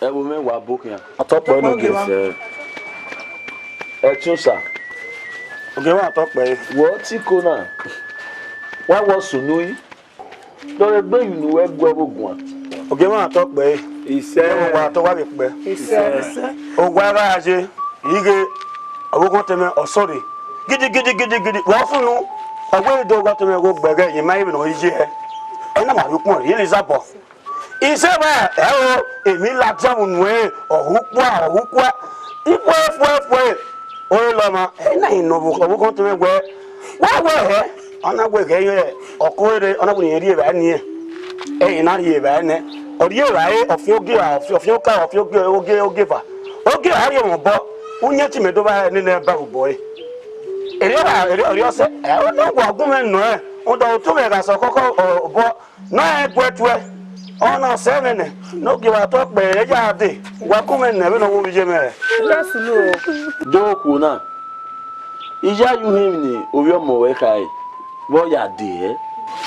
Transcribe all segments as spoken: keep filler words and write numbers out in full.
Ẹvbo mwẹ wa bo khian. Atọkpẹ ne ogie. Ẹtin osa. Ogie mwẹ atọkpẹ. Wẹ ọtẹn iko na, wa wọ sunu yi, dọlegbe yu ne uwẹ gu ẹvbo guan. Ogie mwẹ atọkpẹ. Isẹ. Wa tọ wa vbe kpẹ. Isẹ. Owa gha ye, ighe, ọvbokhan tẹmwẹ ọsọre. Gidigidi, gidigidi, wa sunu, ọ wẹ do gha tẹmwẹ gho gbẹghẹ, yẹn ma vbe nọ ye hẹ. Ena ma rhie ukpọn rhie Elizabeth. Isẹ vbe ẹro emwi ladian vbe unu ẹre, ọ hu ukpua, ọ hu ukpua. Ifue, ifue, ifue. Ore lọ ma, ena i nọ vbe ọvbokhan tẹmwẹ wẹ, wa wẹ hẹ, ọ na wẹ ghẹ ye ọkọ rre, ọ na wẹ ne irẹn rri evbare nian. Ẹ i na rri evbare nẹ, ọ rri evbare, ọ fian ogie, ọ fian, ọ fian oka, ọ fian ogie, ogie, ogie eva. Ogie a rri emwa obọ, uyẹn te imẹ do vba nene ba obọ ẹre. Erriọ, erriọ, erriọ sẹ, ẹ, ọ na wa gu mwẹ nọ ẹ, rhunmwuda otọ mwẹ gha sẹ ọkọkọ obọ, ne ọ rẹn gu ẹtuẹ, ọ na sẹ mwẹ nẹ, ne ogie vbe atọkpẹ ya dee, wa gu mwẹ nẹ vbene ọ wo vbe iye mwẹ rẹ. Yes, no. Do okhuo na, iyayi uhunmwu ne ovbi ọmọ ruẹ khare, vbe ọ ya dee hẹ?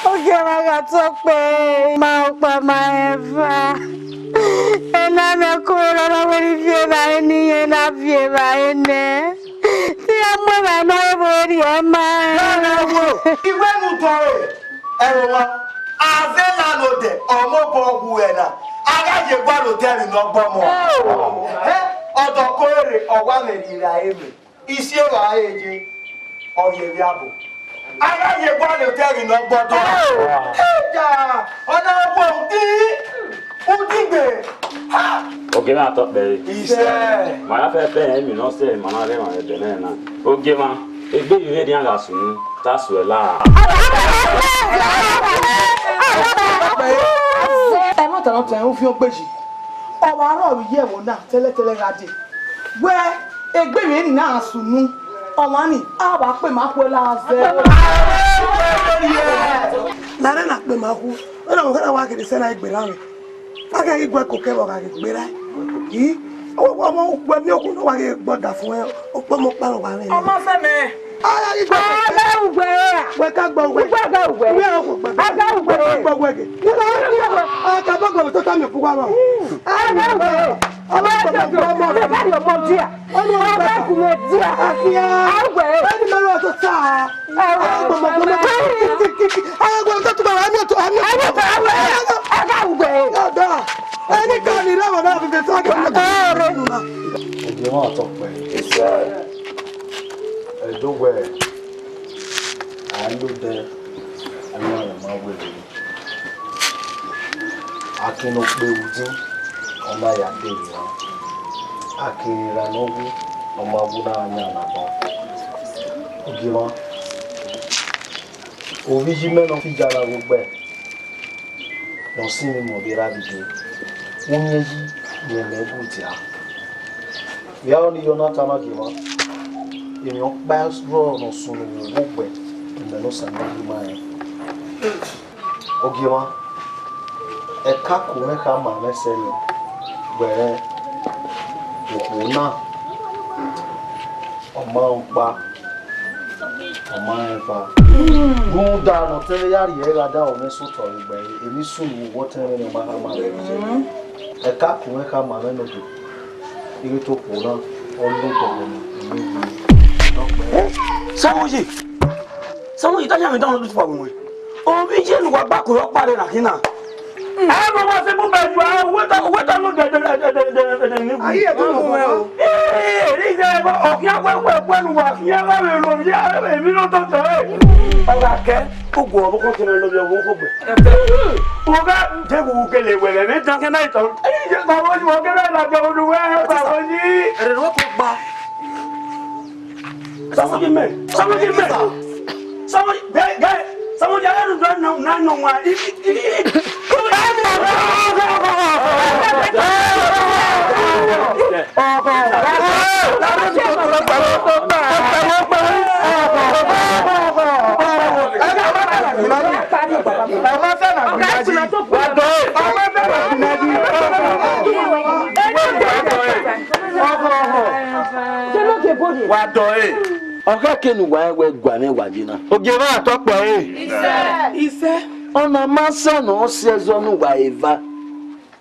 Ogie mwa gha tọ kpẹẹ, ma ọkpa ma eva. Ena mẹ ko rọrọ wẹ ne I viọ evbare ne irẹn na viọ evbare nẹ. Te iran mu evbare ne ọ rre vbe orhiọn ma. Iwẹ ne u dọre, ẹvbo mwa, a zẹ la ne odẹ, ọ mobọ wu ẹre na. A gha ye gualọ odẹ emwi ne ọ gbe ọmọ. Hẹ, ọdọ ko rre, ọ wa mwẹ rhie evbare mwẹ. Isi evbare ye, ọ ye vbe abo. A gha ye gualọ odẹ emwi ne ọ gbe ọdọ. Eja, ọ na wọ udi, udigbe. Ha! Ogie na tọ kpẹre. Isẹ. Ma ya fẹfẹ rẹn emwi ne ọ sẹ, ma na rre emwa ẹdẹ nẹ na. Ogie mwa, egbe vbe iran gha sunu, ta suẹ la. Ẹmwata ne ọ tẹn ufiọn gbeji, ọ wa rrọọ vbe iye ẹvbo na tẹlẹtẹlẹ gha dee. Wẹ egbe vbe eni na gha sunu, ọmwa ni, a wa kpe ma khuẹ la zẹ. Nare na kpe ma khu, ọ na wa kere sẹ na gberra mwẹ. A ghi ghi gu ẹko kẹ vbe ọ gha ghi gberra. I, ọmọ ugbẹn miẹn okhuo ne ọ wa ghi gbe ọdafẹn, okpọmọ ọkpa ne ọ wa mwẹ. Ọmọ fẹ mẹ. A ghi gbe ẹko. A gha ugbe ra? Wẹ ka gbe uwẹ. Ugbe a gha ugbe. Uwẹ ọkọ gbe. A gha ugbe. Wẹ ka gbe uwẹ ghe. A ka bọ gbe tota mi ku wa wa. A gha ugbe. Ọmọ gbe ọmọ. Wẹ ka ri ọmọ dia. Ọmọ gbe ọmọ dia. A gha ugbe. Ẹni mẹ rẹ ọtọ ta. Ogie mwa tọ kpẹre. Ẹdo wẹ, a i lo odẹ, ọmọ rẹ ma wẹ rre. Akin ne ọ kpe vbe udin, ọ na ya dee rre. Akin rre erha ne ọ wu, ọ ma wu na gha yan nabọ. Ogie mwa, ovbi iye mẹ ne ọ fi ya na vbe ogbẹ, ne ọ sinmwi mẹ vbe erha vbe iye, uyẹn yi ne ẹmwẹ gu dia. Vbe aro ne I ya na tama gie mwa, emwi ọkpa rrọọ ne ọ sunu vbe ogbẹ, imẹ ne Osanobua ma rẹn. Ogie mwa, ẹkako mwẹ khama mwẹ sẹ nẹ, wẹ okhuo na, ọ ma rẹn ọkpa, ọ ma rẹn eva. Rhunmwuda ne ọ tẹn ya rhie ẹre gha da mwẹ sẹ otọ vbe egbe ẹre, emwi sunu vbe uwu ọtẹn mwẹ ne ọ ma khama mwẹ. Ẹkako mwẹ khama mwẹ nẹ ogie. Ighe te okhuo na, ọ lo dọgbọ ne I miẹn yi. Samuyi, Samuyi, ta yan mẹ dan lu tuwa wẹ. Ovbi iye ne uwa gba ko yọ kpare na khin na. Ẹ ma wa se bu bẹ ju, a weta, weta no de, de, de, de, de, de, ni. Ayi, ẹ tun mu wẹ o. Ee, ri jẹ, ọ khian wẹ, wẹ, wẹ nu wa khian gha vbe lo, ya, emwi no totọ, e. Ọ gha kẹ, ugu ọvbokhan kene lo vbe ọvbokhan gbe. Uga, je gu gele wẹ vbe dan kẹ na itọ. Ẹ, je gba wo ju, ọ kẹ na la gba wo ju wẹ, gba wo ji. Ẹrẹ ro ko gba. Samuyi mẹ, Samuyi mẹ. Samuyi, gẹ, gẹ, Samuyi, a ru na, na, na, wa. Wa dọ ẹre. Ọ gha kene uwa rẹn wẹ gua mwẹ wa ye na. Ogie mwa tọ kpẹre. Isẹ. Ọna ma sẹ ne ọ si ẹzọ ne uwa eva.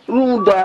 Rhunmwuda,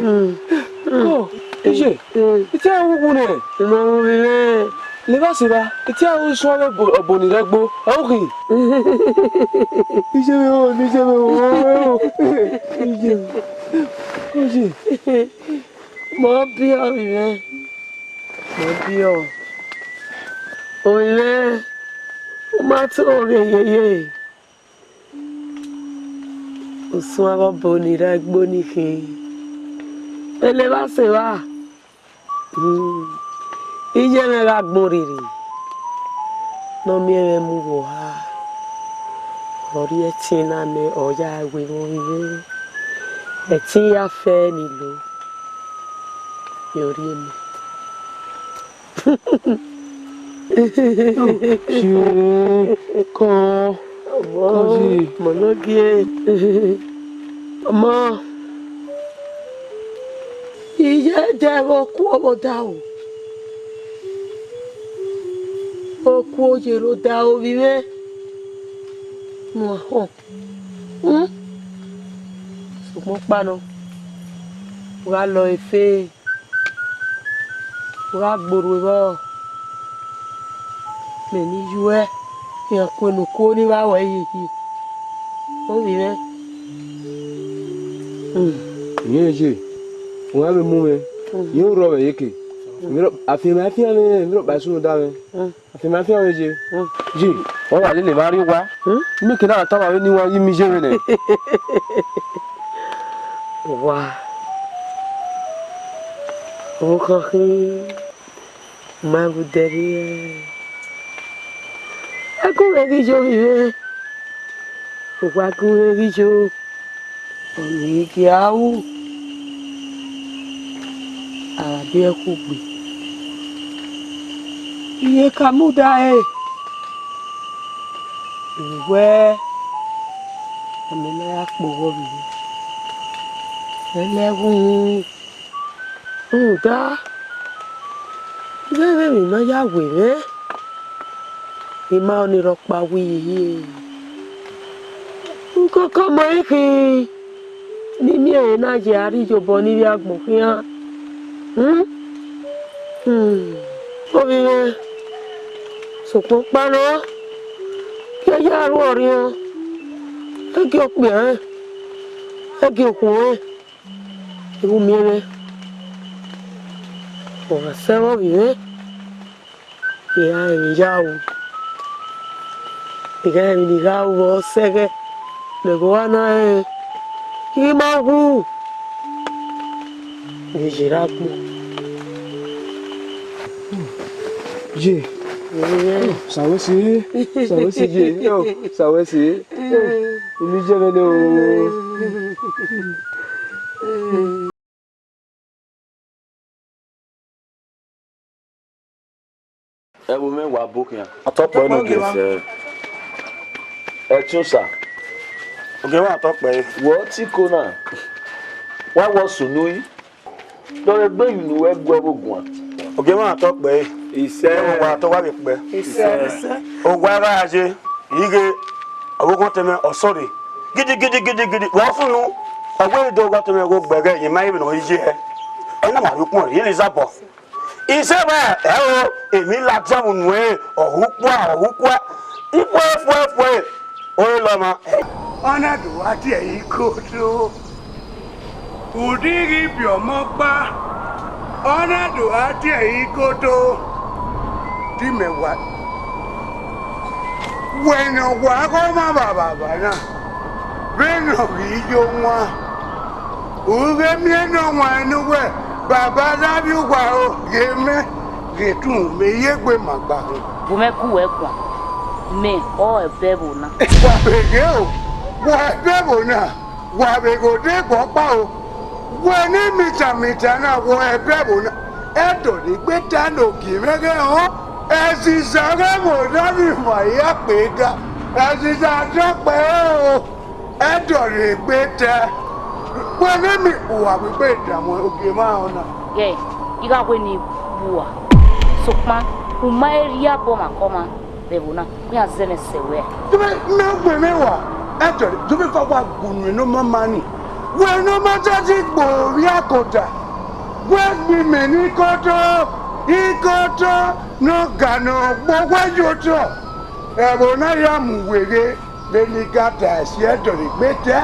Ko, iye, ite a wu wu nẹ? Ima wu vbe mwẹ. Levba sẹ evba, ite a wu suẹn vbe ọbo, ọbo ni rre ẹgbo, ọ khin. Iye mwẹ o, iye mwẹ o, iye mwẹ. Oye. Mọ biẹ ovbi mwẹ. Mọ biẹ. Ovbi mwẹ, u ma to ghe yeye. Usun avbe ọbo ni rre ẹgbo ni khin. Levba sẹ evba. Hmm. Iye mwẹ gha gbọn rere, ne ọ miẹn mwẹ mu vbe oha, ọ rhie ẹtin na nẹ, ọ ya wẹ vbe ovbi mwẹ. Ẹtin ya fẹ ni lo, ya rhie mẹ. Ṣe kọ, ọmọ, kọ ye. Ọmọ ne ọ gie. Ọmọ, iye dẹ vbe okuo vbe odaro. Okuo ye rre odaro ovbi mwẹ. Mu ahọn. Hmm? Sokpan ọkpa nọ, u gha lọ efe, u gha gbe orhu vbọ, mẹ ne I yuẹ, iran kuẹ ne okuo ni vba ruẹ yeye. Ovbi mwẹ. Hmm. Irẹn ye, u gha vbe mu mwẹ, hmm, irẹn u rrọọ mwẹ yeke. Hmm. Afianma, afianma, vbe rhọkpa sunu da mwẹ. Hmm. Afianma, afianma ye. Hmm. Ye, ọ wa lele emwa rrie owa. Hmm? Imeke na tama vbene I wa ye imiye mwẹ nẹ. Owa. Ọvbokhan khin, u ma vbe odẹ rhie. Ẹkun mwẹ ghi yo vbe mwẹ. Owa, ẹkun mwẹ ghi yo. Ọni ghi a ru, a gha biẹ kugbe. Iye ka muda ẹre, wẹ ọmọ na ya kpe owa vbe mwẹ, ẹlẹghẹ uhunmwu. Rhunmwuda, ighẹ vbe emwi ne ọ ya we mwẹ, I ma ọnii rhọkpa wẹ iye hie. Ukọkọ mọ ẹre khin ne I miẹn ẹre na ye a rrie iyobọ ne ivbi agbọn khian. Hmm? Hmm. Ovbi mwẹ, sokpan ọkpa nọ, ya ya ru ọrriọn, ẹgie okpia rẹn, ẹgie okhuo rẹn. Ẹ gu miẹn mwẹ, ọ gha sẹ vbe ovbi mwẹ, I gha rẹn emwi ya ru, I gha rẹn emwi ne I gha ru vbe ọ sẹghẹ, mẹ vbe owa na rẹn, I ghi ma wu, I ghi ye rre agbọn. Ye. Sawẹse, sawẹse ye, sawẹse. Imi ye mwẹ nẹ o. Ẹvbo mwẹ wa bo khian. Atọkpẹ nọ gẹ. Ẹse. Ẹtin Osa. Ogie mwẹ atọkpẹ. Wẹ ọtẹn iko na, wa wọ sunu yi. Dọlegbe emwi ne uwẹ gu ẹvbo guan. Ogie mwẹ atọkpẹ. Isẹ. Wa tọ wa vbe kpẹ. Isẹ. Owa gha ye, ighe, ọvbokhan ọtẹn mwẹ, ọ sọrre. Gidigidi, gidigidi, wa sunu, ọ wẹ do gha ọtẹn mwẹ gho gbẹghẹ, ye ma emwi ne ọ ye hẹ. Ena ma rhie ukpọn rhie Elizabeth. Isẹ mwẹ, ẹro, emwi ladian vbe unu ẹre, ọ hu kua, ọ hu kua. Ifue, ifue, ifue, ore lọ ma. Ọ na do wa tie ẹre ikoto. Udighi biẹ ọmọ ọkpa, ọ na do gha tie ẹre ikoto, te imẹ wa. Wẹ ne ọ wa ghe ọmwa vbe avaba na, vbene ọ ghi yo wan, u vbe miẹn ne ọ wan ne uwẹ, baba, gha vbe uwa ro, ghe mẹ, ghe tun, mẹ ye egbe ma gba họn. Bu mwẹ ku wẹ guan, mẹ ọ ẹbẹvbo na. Wa vbe ghe o, wa ẹbẹvbo na. Wa vbe ghe odẹ egbe ọkpa o, wẹ ne mita mita na wọ ẹbẹvbo na, ẹdọlegbe ta ne ogie mwẹ ghẹ họn, ẹziza ghẹ vbe odọ ni ma ya kpe ga, ẹziza dọkpẹ o, ẹdọlegbe ta, wẹ ne mi uwa vbe egbe damu ogie mwa họn na. Ghẹ, I gha wẹ ne I bu uwa, sokpan u ma i rhie abọ mwa kọ mwa vbe ẹvbo na. Iran zẹ mwẹ sẹ wẹ. Dube, mẹ wẹ mwẹ wa, ẹdọlegbe fa wa gunu ne ọ ma ma ni. Wẹ ne ọ ma ta ti gbe ovbi akota. Wẹ gbe imẹ ne ikoto, ikoto ne ọ ga ne ọ gbe wẹ ye otọ. Ẹvbo na ya mu weghe, vbene I ga ta ẹsi ẹdọlegbe ta.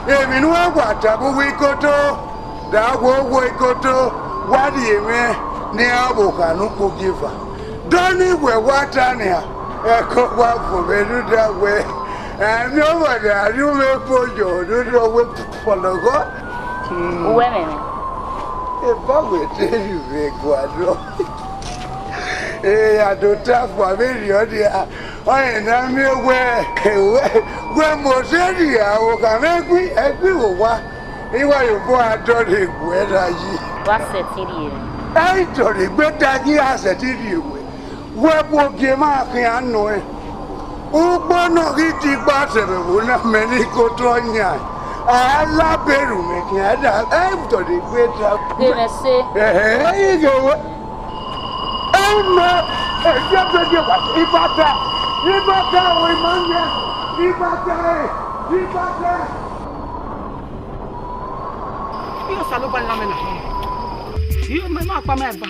Emwi ne uwẹ wa tama uwu ikoto, da wo wo ikoto, wa rhie mwẹ ne iran ọvbokhan ne ukpogieva. Dọni wẹ wa ta nian, ẹko wa fo mwẹ rhunmwuda wẹ, ẹmwẹ ọmwa ne a rhie mwẹ fo yọ rhunmwuda wẹ fọlọghọ. Uwẹ mẹmẹ. Eva wẹ te rhie mwẹ gualọ. Ee, a do ta fua vberriọ nia, ọnrẹn ne a miẹn wẹ, wẹ, wẹ Mosi rhie aro kha mwẹ ẹgui, ẹgui vbe owa, I wa ye obọ a dọlegbe ta yi. Wa sẹtin rhie mwẹ. Ẹ i dọlegbe ta yi, a sẹtin rhie wẹ. Wẹ bu ogie mwa khian nọ ẹn. Ugbo ne ọ ghi di gba sẹ vbe ẹvbo na, mẹ ne ikoto yan, a la berru mwẹ khian da, ẹ i dọlegbe ta. Ghe mwẹ sẹ. Ẹhẹ, ẹ i ghe wẹ. Ẹ i mẹ, ẹ i ghe wẹ, ibata, ibata, o ima yan, ibata, ibata. Iyọ Osanobua ne ọ ma mẹ na. Iyọ mẹ ma kpa mẹ ba.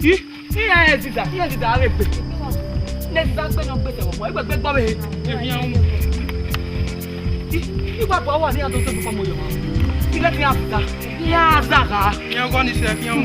Ih, iran ẹziza, iran ẹziza a vbe gbe. Ne ẹziza gbe ne ọ gbe sẹ vbe ọmọ, egbe gbe gbọ vbe he. Ih, iwa bọ wa ne iran do sẹ vbe ọmọ yọ. Ilẹ ti iran aziza, iran aziza gha. Iran gọ ni sẹ, iran.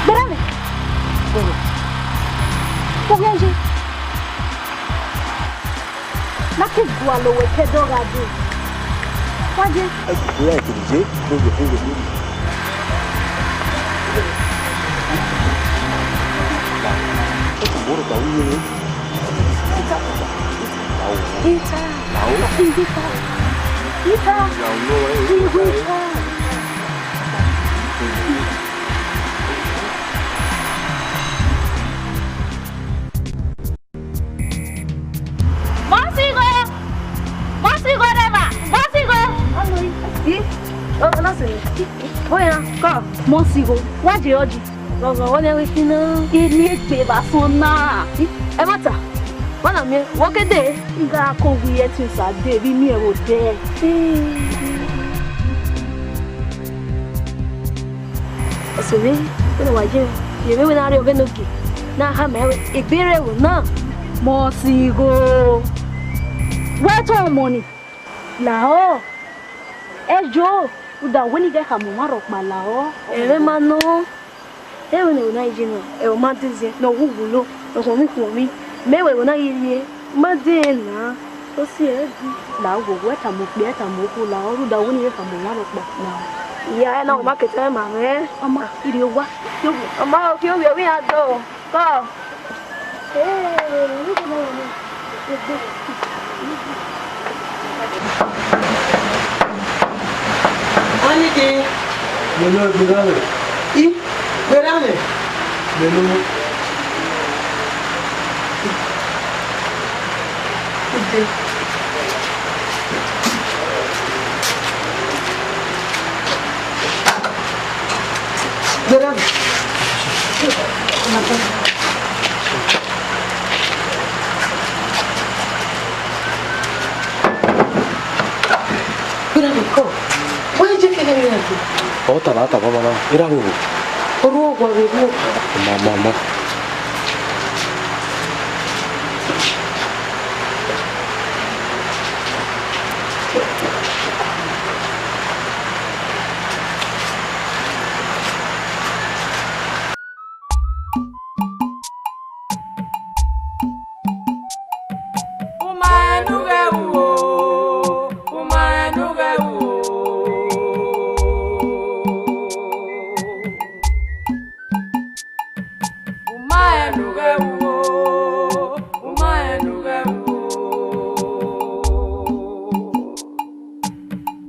Gbẹrẹ mwẹ. Ovbi ẹre. Na ke gualọ wẹ ke ẹdẹ ọ gha dee. Wa je. Ẹgbẹe ẹre kevbe je, do ye, do ye, do ye. Ita. Ita. Ita. Ita. Ita. Mọsigho! Mọsigho rẹvba! Mọsigho! Ih, o, o na sẹ. Oya, kọ. Mọsigho, wa je ọji. Ghọghọ, wẹ ne wẹ fi na. Eni egbe vbe asọn na. Ih, ẹmwata, wa na miẹn, wẹ ke dee. I gha ko wi ẹtin sa dee, vbe I miẹn vbe odẹ. Ih. Ẹse mwẹ, vbene wa ye mwẹ, ye mwẹ wẹ ne a rrie ọghe ne ogie, ne a khama ẹre wẹ, egbe rre ẹvbo na. Mọsigho, wẹ tọn ọmọ ni, lahọ, ẹjo, rhunmwuda wẹ ne I ghẹ khama ọmwa rhọkpa lahọ. Ẹmwẹ ma nọ, ẹvbo ne ẹvbo na ye na, ẹvbo ma deziẹn, ne ọ wu wulo, ne ọ khuọnmwi khuọnmwi, mẹ wẹ ẹvbo na ghi rrie. Ma dee na, ọ si ẹre di. La wo, wẹ tama okpia, tama okhuo, la ọ rhunmwuda wẹ ne I ghẹ khama ọmwa rhọkpa. La. Iya, ẹna ọ ma ke tama mwẹ. Ọma, irhi owa, ke ovbi. Ọma, o ke ovbi, ovbi iran do. Kọ. Ee, ni ko na. Anike. Mẹ ne ọ gberra mwẹ. I, gberra mwẹ. Mẹ ne ọ. Ide. Gberra mwẹ. Gberra mwẹ kọ. Wẹ je kẹlẹ mwẹ ya gbe. Ọ ta na ta mama na. Ira vbe vbo? Oru ọgua vbe vbo? Ma, ma, ma. U ma rẹn ne u ghẹ ru o, u ma rẹn ne u ghẹ ru o. U ma rẹn ne u ghẹ ru o, u ma rẹn ne u ghẹ ru o.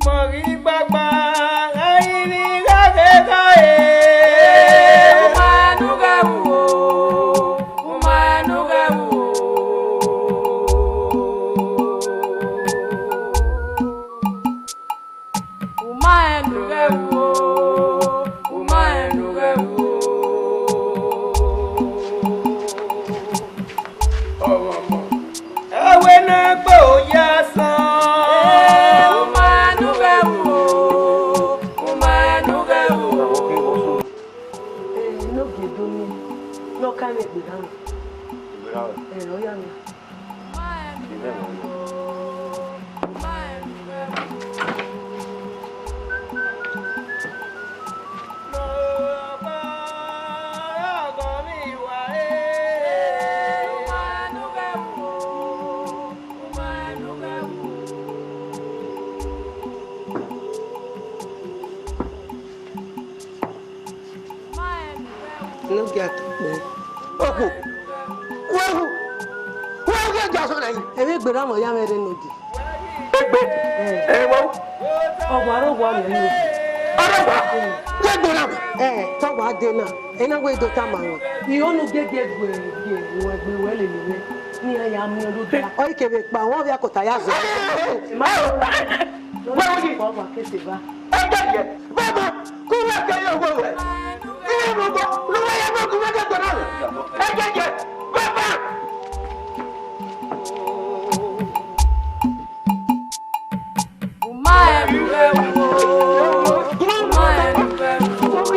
Mọ ghi gbagba, a ghi ni gha ghe gha re. U ma rẹn ne u ghẹ ru o, u ma rẹn ne u ghẹ ru o. U ma rẹn ne u ghẹ ru o, u ma rẹn ne u ghẹ ru o. Ọmọ, ẹwẹ ne gbe oya san. U ma rẹn ne u ghẹ ru o, u ma rẹn ne u ghẹ ru o. Eh, ne ogie do miẹn, ne ọ ka mwẹ egbe gha mwẹ. Egbe gha mwẹ? Eh, ọ ya mwẹ. Ne ogie a tọ kpẹẹ. Okhuo, wẹ hu, wẹ hu ghe Jason na yi. Emwi egbe na mọ ya mwẹ rre nọ ogie. Egbe, ẹ wa. Ọ wa rre owa mwẹ nọ ogie. Ọ rre owa? Ye egbe na mọ? Ẹ, te ọ wa dee na, ẹ na wẹ do tama ruẹ. I ho ne u gege gue, gue ruẹ egbe wẹ lele mwẹ, ne iran ya miẹn ọdọ. Ọ i kevbe kpa, wọn vbe akota ya zẹ. Ẹ, ẹ, ẹ, wẹ hu yi. Ọ wa kete ba. Ẹ jẹjẹ, baba, ku wẹ ke ye owo ruẹ. Iran mu ogo, ne uwẹ ya mu ogo, wẹ ke gbe na ruẹ. Ẹ jẹjẹ, baba. U ma rẹn ne u ghẹ ru o, u ma rẹn ne u ghẹ ru o.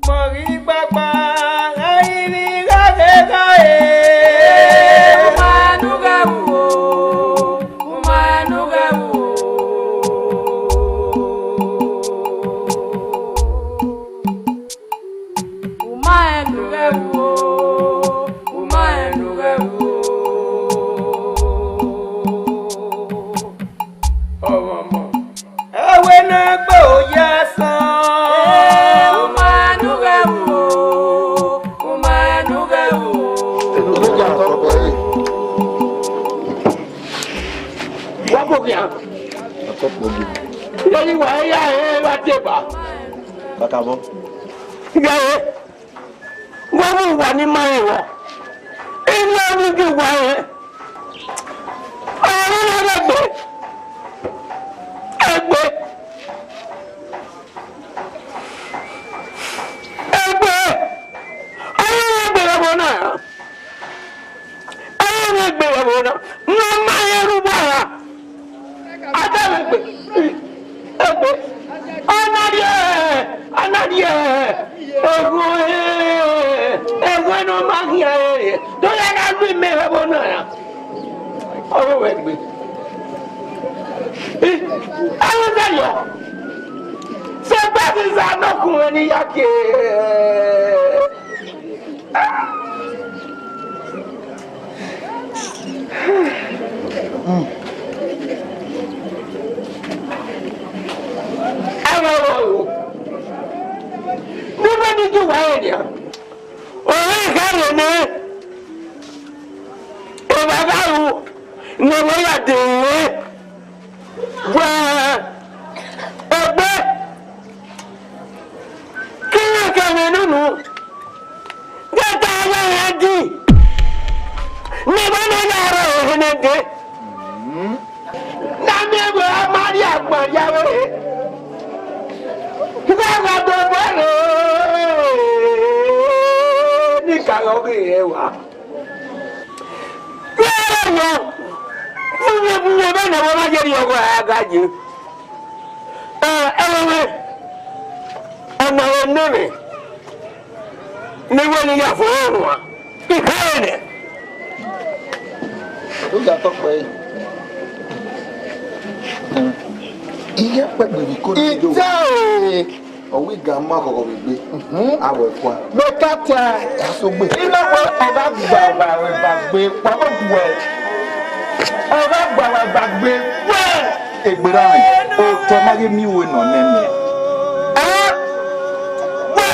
Mọ ghi gbagba, a ghi ni gha ghe gha re. U ma rẹn ne u ghẹ ru o, u ma rẹn ne u ghẹ ru o. U ma rẹn ne u ghẹ ru o, u ma rẹn ne u ghẹ ru o. Ọmọ, ọmọ, ẹwẹ ne gbe oya san. U ma rẹn ne u ghẹ ru o, u ma rẹn ne u ghẹ ru o. Eno ne ọ ya tọ kpẹẹ. Wa bọ khian. Irẹn ni wa ya ẹre vbe a deba. Kakabọ. Ighare, wa mu uwa ni ma rẹn vbọ. Ina ni ghi wa rẹn. Ọmwa ne ọ rre egbe. Egbe. Egbe. Ọmwa ne ọ rre egbe vbe ẹvbo na. Ẹ i mwẹ egbe vbe ẹvbo na, ne ọ ma rẹn rre uwa ra. A da mwẹ egbe, egbe, a na rhie, a na rhie, orhu ẹwẹ ne ọ ma khian rere, do ya gha lu imẹ vbe ẹvbo na ra. Ọ rre egbe. Ẹ i mwẹ egbe yọ. Sẹ egbe ẹziza ne ọ gun mwẹ ne I ya kie. Ẹmwẹ ọvbehe, ne I veni gie uwa rẹn nian, ọre I khare nẹ, evba gha ru ne ẹmwẹ ya dee rre, wẹ Ẹmwẹ nunu, gẹta ya rẹn di, ne ẹmwẹ ne ọ ya rrọọ ohẹn nẹ dee. Na miẹn vbe a ma rhie agbọn ya vbe, ighẹ wa do bọ ẹre, ne I ka ghe ọghe rẹ wa. Vbe ẹre nọ, vbe, vbe, vbe ne wa ma ye rhie ọghe a gha ye. Ẹ, ẹmwẹ, ọna vbe ne mwẹ, ne I wẹ ne I ya fo ruan, I khare nẹ. Oya tọ kpẹre. Iye kpẹgbe vbe ikoro ido. Ita e! Ọ wẹ I ga ma khọghọ vbe egbe. Awẹ kua. Gbe ka ta. Asogbe. I na wẹ ọ gha gba wa vbe evbagbe, wa vbe guẹ. Ọ gha gba wa vbe evbagbe. Wẹ! Egberra mwẹ, otọ ma ghi miẹn uwẹ nọ nẹ miẹn. Ẹ? Wẹ!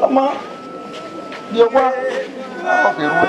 Ọmọ, rhie owa, ọ kherhe.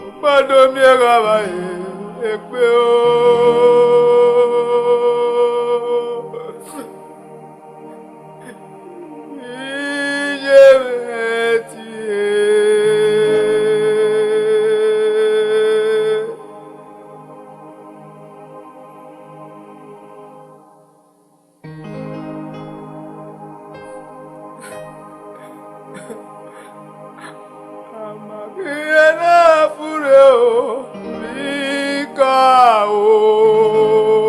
Ukpado miẹn gha vba ye egbe o. Iye mwẹ tie. A ma ghi re na furre o, vbe I ka o.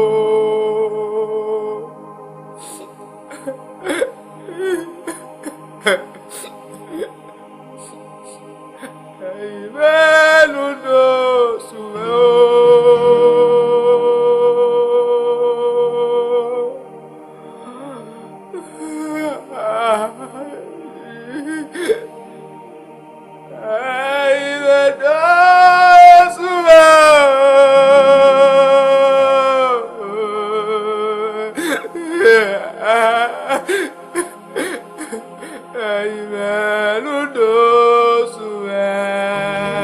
Ivbe ne u do sunu o. Ivbe do sunu o. Ivbe ne u do sunu.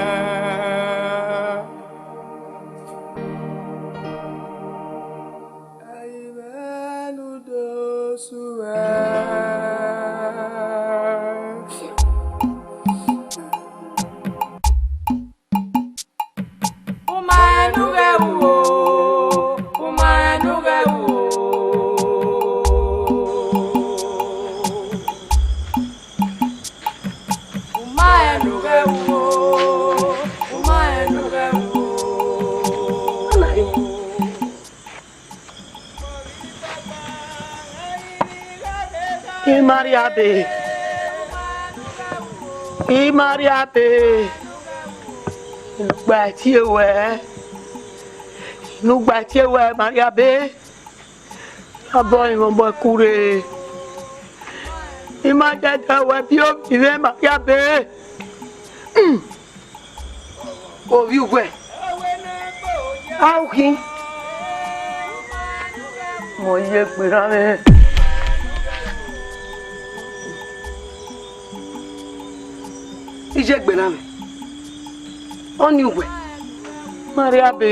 Ivbe ne u do sunu. U ma rẹn ne u ghẹ ru o, u ma rẹn ne u ghẹ ru o. U ma rẹn ne u ghẹ ru o, u ma rẹn ne u ghẹ ru o. Imariabe, Imariabe, ne u gba tie wẹ, ne u gba tie wẹ, Imariabe, abọ imwọmọ ẹku rre, I ma dẹdẹ wẹ biẹ ovbi mwẹ, Imariabe. Hmm. Ovbi uwẹ, a u khin? Mẹ ọ ye gberra mwẹ. I ye gberra mwẹ. Ọnii uwẹ, Imariabe.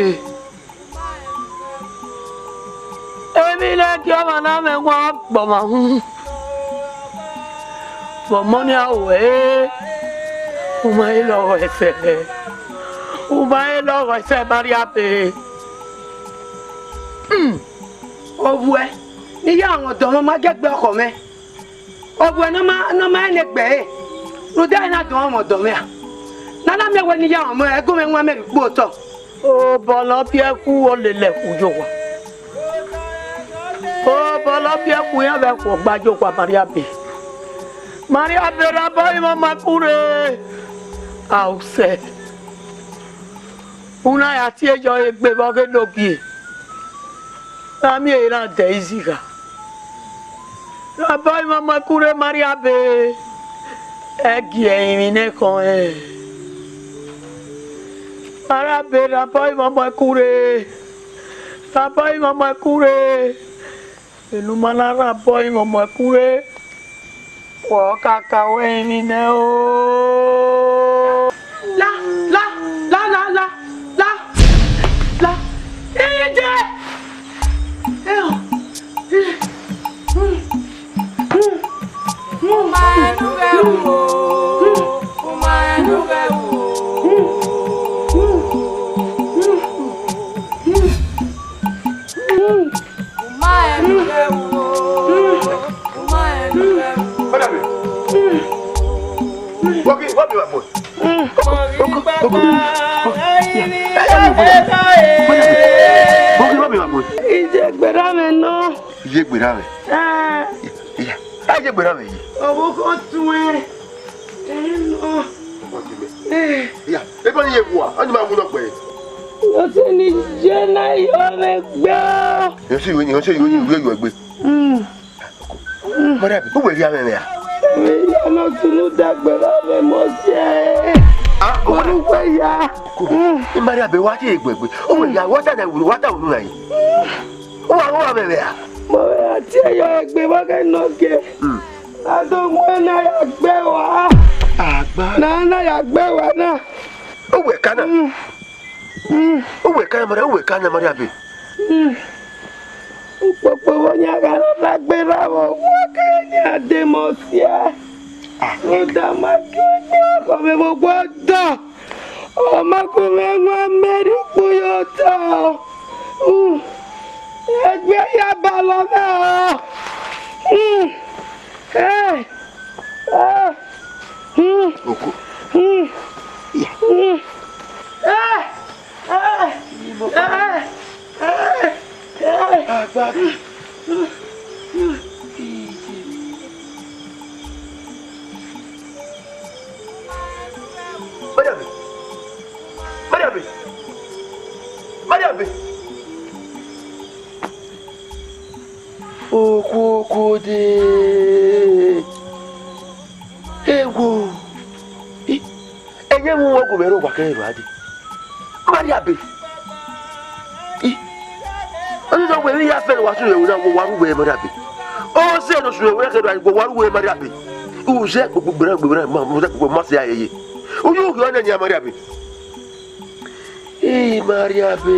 Emwi ne gie ọmwa na mwẹ wan gbọmwa uhunmwu. Vbe ọmọ nian ruẹ, u ma he lọghọ ẹsẹ, u ma he lọghọ ẹsẹ, Imariabe. Hmm, ovbuẹ ne I ya mwẹ ọdọ mwẹ, ọ ma gie gbe ọkhọ mwẹ. Ovbuẹ ne ọ ma, ne ọ ma rẹn ne egbe ẹre, rhunmwuda ẹre na dọn mwẹ ọdọ mwẹ ra? Ne a na miẹn wẹ ne I ya mwẹ ọmọ, ẹgo mwẹ wan mẹ vbe ikpo otọ. Obọ ne ọ biẹ ku, ọ lele ẹkhu ye owa. Obọ lọ biẹ ku iran vbe ẹkhuọ gba ye owa Mariabe. Mariabe, rhan obọ imwamwa ẹkure. Ausẹ. Una ya tie yọ egbe vbe ọghe ne ogie. Na miẹn ehe na dẹ izigha. Rhan obọ imwamwa ẹkure Mariabe. Ẹ gie ẹrinmwi ne khọn ẹn. Mariabe, rhan obọ imwamwa ẹkure. Rhan obọ imwamwa ẹkure. Enu ma na rhan obọ imwamwa ẹkure. Wẹ ọ kaka wẹ ẹrinmwi nẹ o. La, la, la, la, la, la, la. Iye je. Ẹ o. Madam, what be your boy? Come, come, come, come, come. Hey, hey, hey, hey. Madam, what be your boy? Iye gberra mwẹ nọ. Iye gberra mwẹ. Ah. Iye, iye. Ah, iye gberra mwẹ iye. Ọvbokhan tuẹn. Ẹ nọ. What do you mean? Eh. Iye, ebe ni iye wa, ọni ma mu nọ gbe. Ọse ni je na yo mwẹ gbe. Yọ se yo ni, yọ se yo ni, yo yo gbe. Mm. Mariabe, uwẹ rhie amwẹ mwẹ ra? Ẹmwẹ ya ne ọ sunu dagbe vbe avbe Mose. Ah, uwẹ. Uwẹ ya. Mariabe, wa tie egbe egbe. Uwẹ ya, wa ta na unu, wa ta unu na yi. Uwa, uwa mwẹ mwẹ ra? Mọ vbe a tie yọ egbe vbe ọghe ne ogie. Mm. A do mu ẹn na ya gbe wa. Agba. Na na ya gbe wa na. Uwẹ ka na. Mm. Mm. Uwẹ ka na, Mariabe, uwẹ ka na, Mariabe. Mm. Ukpokpo vbe ọyan gha na gberra vbe owa ke ne a de mẹ osiẹ. Ah. Rhunmwuda ma gie egbe ọkhọ mwẹ vbe owa ọdọ. Ọ ma gu mwẹ wan mẹ rhie ukpu ye otọ. Mm. Egbe ya balọ mwẹ o. Mm. Eh. Ah. Mm. Oko. Mm. Yeah. Mm. Eh. Eh. Eh. Eh. Eh. Agba. Mariabe. Mariabe. Mariabe. Okuoko de. Ewo. I, ẹyẹn mu wẹ gu mwẹ rre owa kẹrẹ rua dee. Mariabe. I, ọni nọ wẹ vbe ya fẹ ne wa sunu ẹvbo na, wa ru wẹ Mariabe. Ọ sẹ ne ọ sunu ẹvbo na kẹrẹ rua, wa ru wẹ Mariabe. U zẹ gbogbo gberra, gbogbo gberra, ma, ma, ma sẹ a yeye. U yo ghi ọnẹ nian Mariabe. Ii, Mariabe.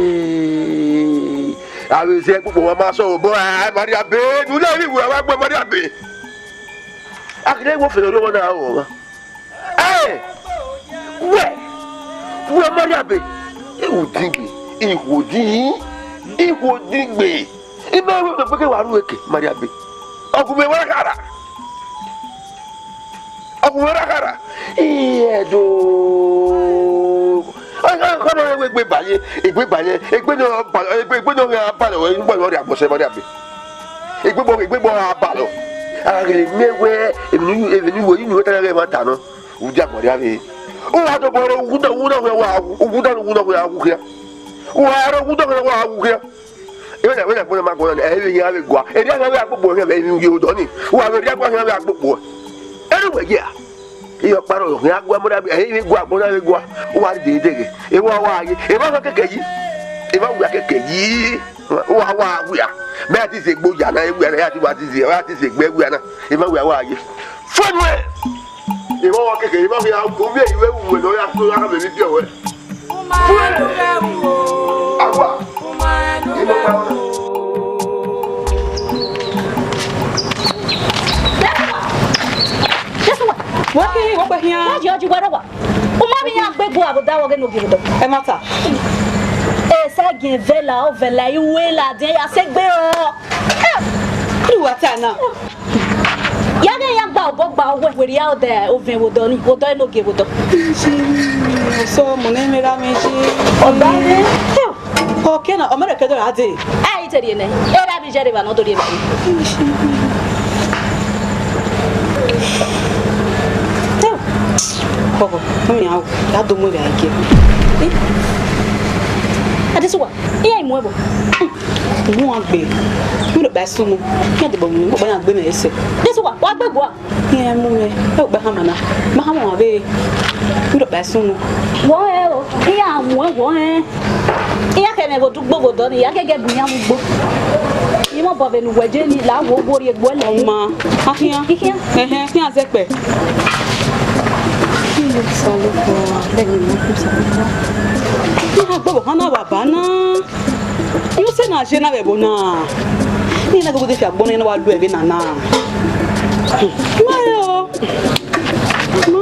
Avbe zẹ kpokpo wa ma sẹ obọ, ẹ, Mariabe. Ne u na rhie iwẹ wa gbe Mariabe. A kere wẹ ofẹn ne ọ rre ọmwa na ru ọmwa. Ẹ, wẹ, wẹ Mariabe. Ihwo odingbe, ihwo odin, ihwo odingbe. I ma wẹ gbe ke wa ru eke, Mariabe. Ọ gu mwẹ wa khara. Ọ gu mwẹ ra khara. Iye do. Ọ, ọ, ọ, ọ, egbe ba ye, egbe ba ye, egbe ne ọ ba, egbe, egbe ne ọ gha ba lọ, egbe ne ọ rhie agbọn sẹ, Mariabe. Egbe bọ, egbe bọ a ba lọ. A gele miẹn wẹ, emwi ne, emwi ne uwẹ, inu wẹ ta na ghẹ mwa ta nọ. U dia Mariabe. U wa dobọ rẹ uwu da, uwu da wẹ wa, uwu da, uwu da wẹ a wu khia. U wa rẹ uwu da wẹ wa wu khia. Iwẹ na, iwẹ na gbọdọ ma gbọdọ nẹ, ẹ vbe yan vbe gua. Erriọ khian vbe agbogbo khian vbe emwi ye odọ ni. Uwa vbe erriọ gua khian vbe agbogbo. Ere uwẹ ye a? Iye ọkpa rrọọ khian gua mọdẹ, ẹ vbe gua, mọdẹ vbe gua. Uwa dede deghe. Evba wa ye, evba wa keke yi. Evba wa keke yi. Uwa wa wia. Mẹ a ti ze egbe oya na, ewia na, ya ti wa ti ze, ya ti ze egbe ewia na. Evba wa wa ye. Fẹnuẹ! Emwa wa keke, emwa khian gu vbe iwẹ wu wẹ ne ọ ya so ya khama emwi biẹ wẹ. Fue! Awa! Imọ kpa ọna. Jesu wa! Jesu wa! Wa ke, wa kpe khian. Wa ji ọji wẹ rọ wa. U ma vbe iran gbe egbe abo da vbe ọghe ne ogie vbe odọ. Ẹ ma ta. Esa giẹn vẹla, ọ vẹla, iwe ladian ya sẹ egbe rọ. Ẹ, u wa ta na. Ya ghe ya gba obọ gba owẹ, werriẹ odẹ ovẹn vbe odọ ni, vbe odọ ne ogie vbe odọ. Sọ mu ne mẹ gha mẹ je. Ọba rẹ. Ọ ke na, ọ ma rẹn ke do ra dee. Ẹ i te rhie nẹ, erha vbe iye ẹre evba ne ọ do rhie evba re. Kọkọ, ọ miẹn aro, ya do mu evba ẹre gie. Adesuwa, iran i mu ẹvbo. Mu wan gbe. Mi do kpa sunu. Iran debo mu, mo kpa na gbe mẹ ẹsẹ. Adesuwa, wa gbe gua. Iran mu mwẹ, ẹ, u kpa hama na. Ma hama ọmwa vbe, u do kpa sunu. Wọ hẹ o, iran mu ẹn, wọ hẹ. Iran khẹ mwẹ vbe odugbo vbe odọ nii, ya gẹgẹ bu iran mu ugbo. I mwẹ obọ vbene uwẹ je nii, la wo wo rhie egbe ẹlẹ. Ọma, a khian. I khian. Ẹhẹn, khian zẹkpẹ. Iran gbọbọ hana wa ba na. Iran sẹ na je na vbe ẹvbo na. Iran na gẹgẹ de fi agbọn na wa lu ẹvbe na na. Ma rẹn o. Ma.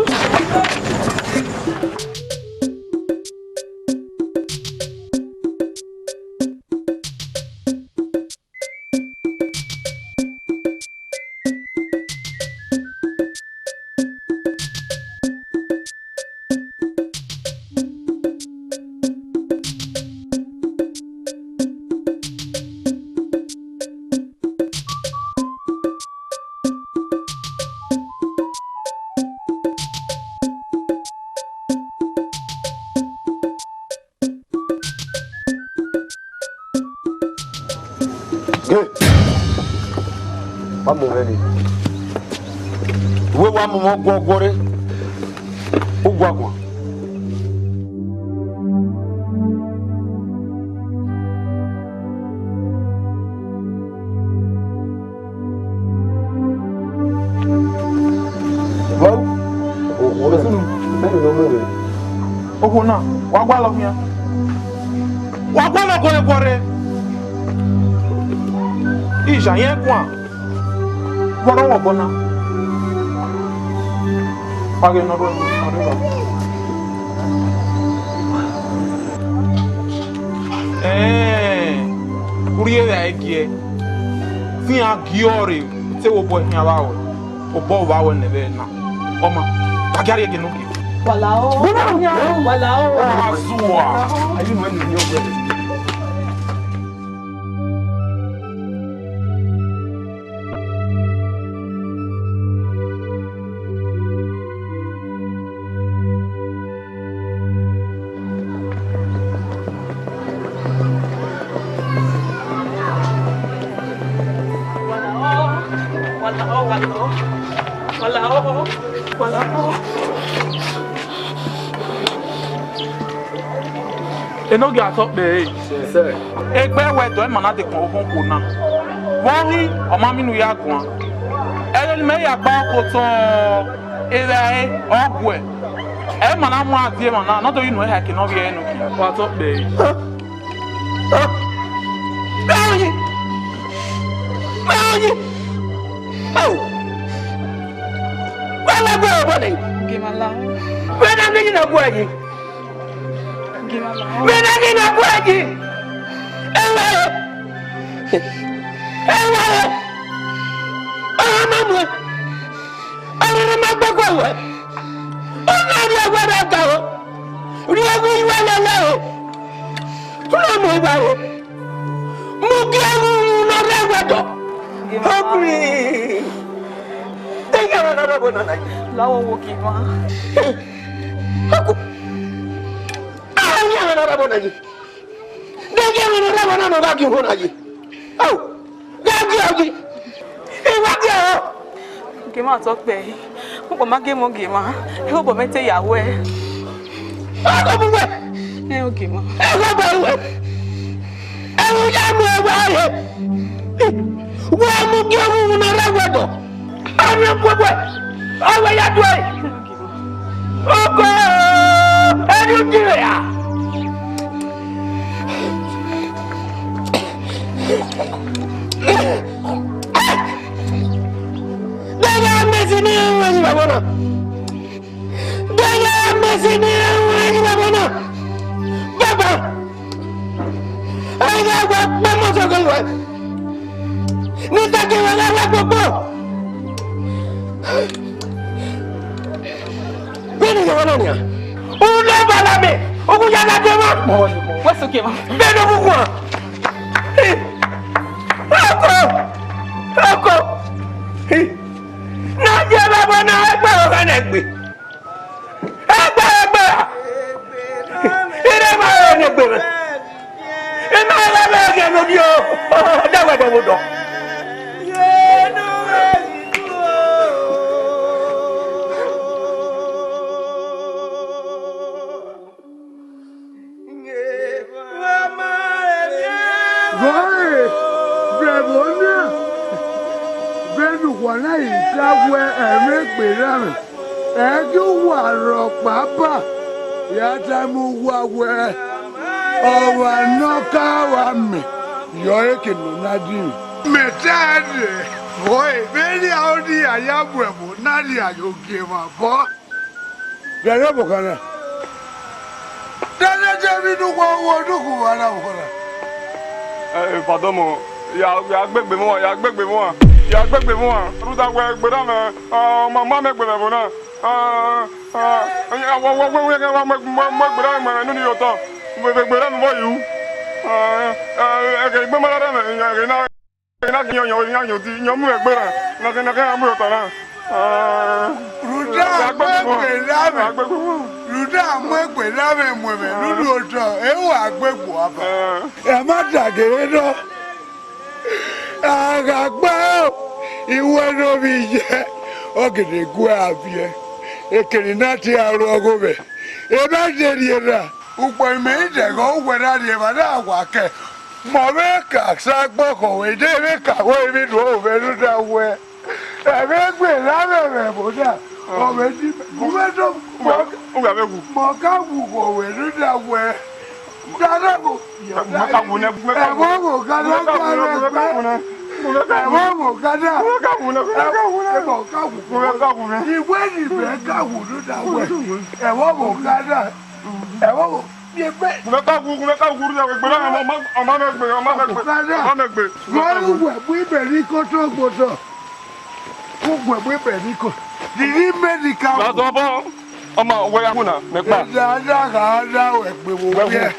Ghe, wa mu mwẹ nii. Uwẹ wa mu mwẹ ọguọguọ rre, u gua guan. Okhuo na, wa gualọ khian. Wa gualọ guọrre guọrre. Iye ẹre guan. Vbe ọ rre ọmwa obọ na? Wa ghe ne ọ rre ọmwa. Ẹẹn, u rhie vbe a i giẹ. Te iran gie ọe rre, te vbe obọ khian vba ruẹ, obọ vba ruẹ nẹ vbe na. Ọma, a gia rhie gie ne u gie. Wala o. Wala o. Wala o. Azua. Ayi nuẹn ni ni ọgbẹe. Enogie atọ kpẹre. Egbe wẹ dọ ima na dekun ọvbokhan okhuo na. Vbe ọ hin, ọ ma miẹn ne u ya guan. Ẹghẹ ne imẹ ya gba ọkọ otọ evbare, ọ guẹ. Ẹ ma na mu a die emwa na, ne ọ do yi unu ẹre ha eke ne ọ vbiẹ ẹre nokhian. Wa tọ kpẹre. Mẹ ọnyi! Mẹ ọnyi! Au! Wẹ na gbe obọ nẹ? Gie ima lahọ. Wẹ na gbe iyina gua yi? Gie ima lahọ. Wẹ na gbe iyina gua yi? Ẹwẹ! Ẹwẹ! Ọmọ mu! Ọmọ ma gbẹkọ wẹ! Ọmọ rhie ẹwẹ rẹ ga o! Rhie ẹwẹ iwẹ lele o! Kúrò mọ ìwà o! Mu gie ẹwẹ ne ọ rre ẹwẹ dọ! Ọkùnrin! Ẹyẹ rẹ nọ rẹ bọ nana yi! Lahọ, wo gie ima. Ọkọ! Ẹyẹ rẹ nọ rẹ bọ nana yi! Deghẹ ẹmwẹ ne ọ rre ẹmwẹ na ne ọ gha gie uhunmwu na yi. Ao, gha gie ọyi. I wa gie ọre. Gie ima tọ kpẹre. Ukpama gie emọ gie ima. Ẹghẹ obọ mwẹ te ya wẹ. Ọgọ bu wẹ. Ẹ, ogie ima. Ẹghẹ obọ ruẹ. Ẹghẹ ya mu ẹwẹ rre. Wẹ mu gie uhunmwu ne ọ rre ẹwẹ dọ. Ọmọ ẹkpo wẹ. Ọ wẹ ya due. Ọkọ, ẹdun jire a. Dẹghe amẹsi ne iran ru ẹyin vbe ẹvbo na. Dẹghe amẹsi ne iran ru ẹyin vbe ẹvbo na. Baba, a gha wa kpẹ mọ sọghe ruẹ. Ne I ta gie ruẹ gha wa gbogbo. Vbene I rre ọna nian, u na bala mẹ, u gu ya gha dee mwa. Wẹ sẹ ogie mwa. Vbene ọ vbe guan. Ọkọ! Ọkọ! Na viẹ vbe ẹvbo na, egbe ọghe ne egbe. Egbe, egbe! Ire ma rẹ ne egbe mwẹ. Ima gha vbe ẹghẹ ne ovbi odaro ẹdẹ vbe odọ. Vbọre, vbe ẹvbo na, vbene uwa na i ta wẹ ẹmwẹ egbe ra mwẹ, ẹ i gie uwa rhọkpa ba, ya tama uwa wẹ, ọmwa ne ọ ka vbe amẹ, yọ ẹre ke ne ọ na dinmwi. Mẹ ta ẹdẹ, vbọre, vbene a ro ne iran ya mu ẹvbo na rhie ye ogie mwẹ obọ. Rẹrẹ ọvbokhan na. Dẹdẹ, de emwi ne uwa ru, ne uwa na vbe ọvbokhan na? Ẹ, Evbadọmọ, ya, ya gbe egbe mwẹ uwa, ya gbe egbe mwẹ uwa, ya gbe egbe mwẹ uwa. Rhunmwuda wẹ egbe ra mwẹ, ọ, ma, ma mu egbe mwẹ ẹvbo na. Ọ, ọ, ọ, wẹ, wẹ, wẹ, wẹ, wa mu, mu, mu egbe ra mwẹ unu ni ye otọ. Vbe, vbe egbe ra mwẹ vbọ yu. Ọ, ọ, ẹghẹ egbe ma rre mwẹ, ẹghẹ na. Ena ghi yan, yan, yan odi, yan mu egbe ra. Na ghi, na ghi mu otọ na. Ah. Rhunmwuda a mu egbe ra mwẹ. Rhunmwuda a mu egbe ra mwẹ mu ẹmwẹ ne u ru otọ, ẹ wa gbe egbe uwa ba. Eh. Ẹ ma da gere nọ. A gha gba iwẹ ne ovbi yẹ, ọ gele gu a viẹ. Ekeri na te a ru ọghomwẹ. Ẹ ma de rhie ra. Ukpọn imẹ i dẹghẹ uwẹ na rhie evba na wa kẹ. Mẹ ọ vbe ka sa gbọkhọ wẹ, de vbe ka wẹ emwi nuẹn ovbi ẹre rhunmwuda wẹ, ẹmwẹ egbe ra mwẹ vbe ẹvbo na, ọ vbe di mẹ. Gu mwẹ do, mẹ ọ ka wu ghe wẹ rhunmwuda wẹ. Dada mo, ẹvbo mo ka na ga rẹ gbe. Ẹvbo mo ka na. Ẹvbo mo ka wu. Iwẹ ni mẹ ka wu rhunmwuda wẹ, ẹvbo mo ka na. Ẹvbo mo. Gu mwẹ ka wu, gu mwẹ ka wu, rhunmwuda wẹ, egbe na, ọ ma, ọ ma mwẹ egbe, ọ ma mwẹ egbe, ọ ma mwẹ egbe. Ghe uwẹ bu ibẹre ikoto gbe otọ. Uwẹ bu ibẹre ikoto. Rhirhi mẹ ni ka wu. Ọma, wẹ ya wu na, mẹ kpa. Eza da gha da wẹ egbe vbe owiẹ.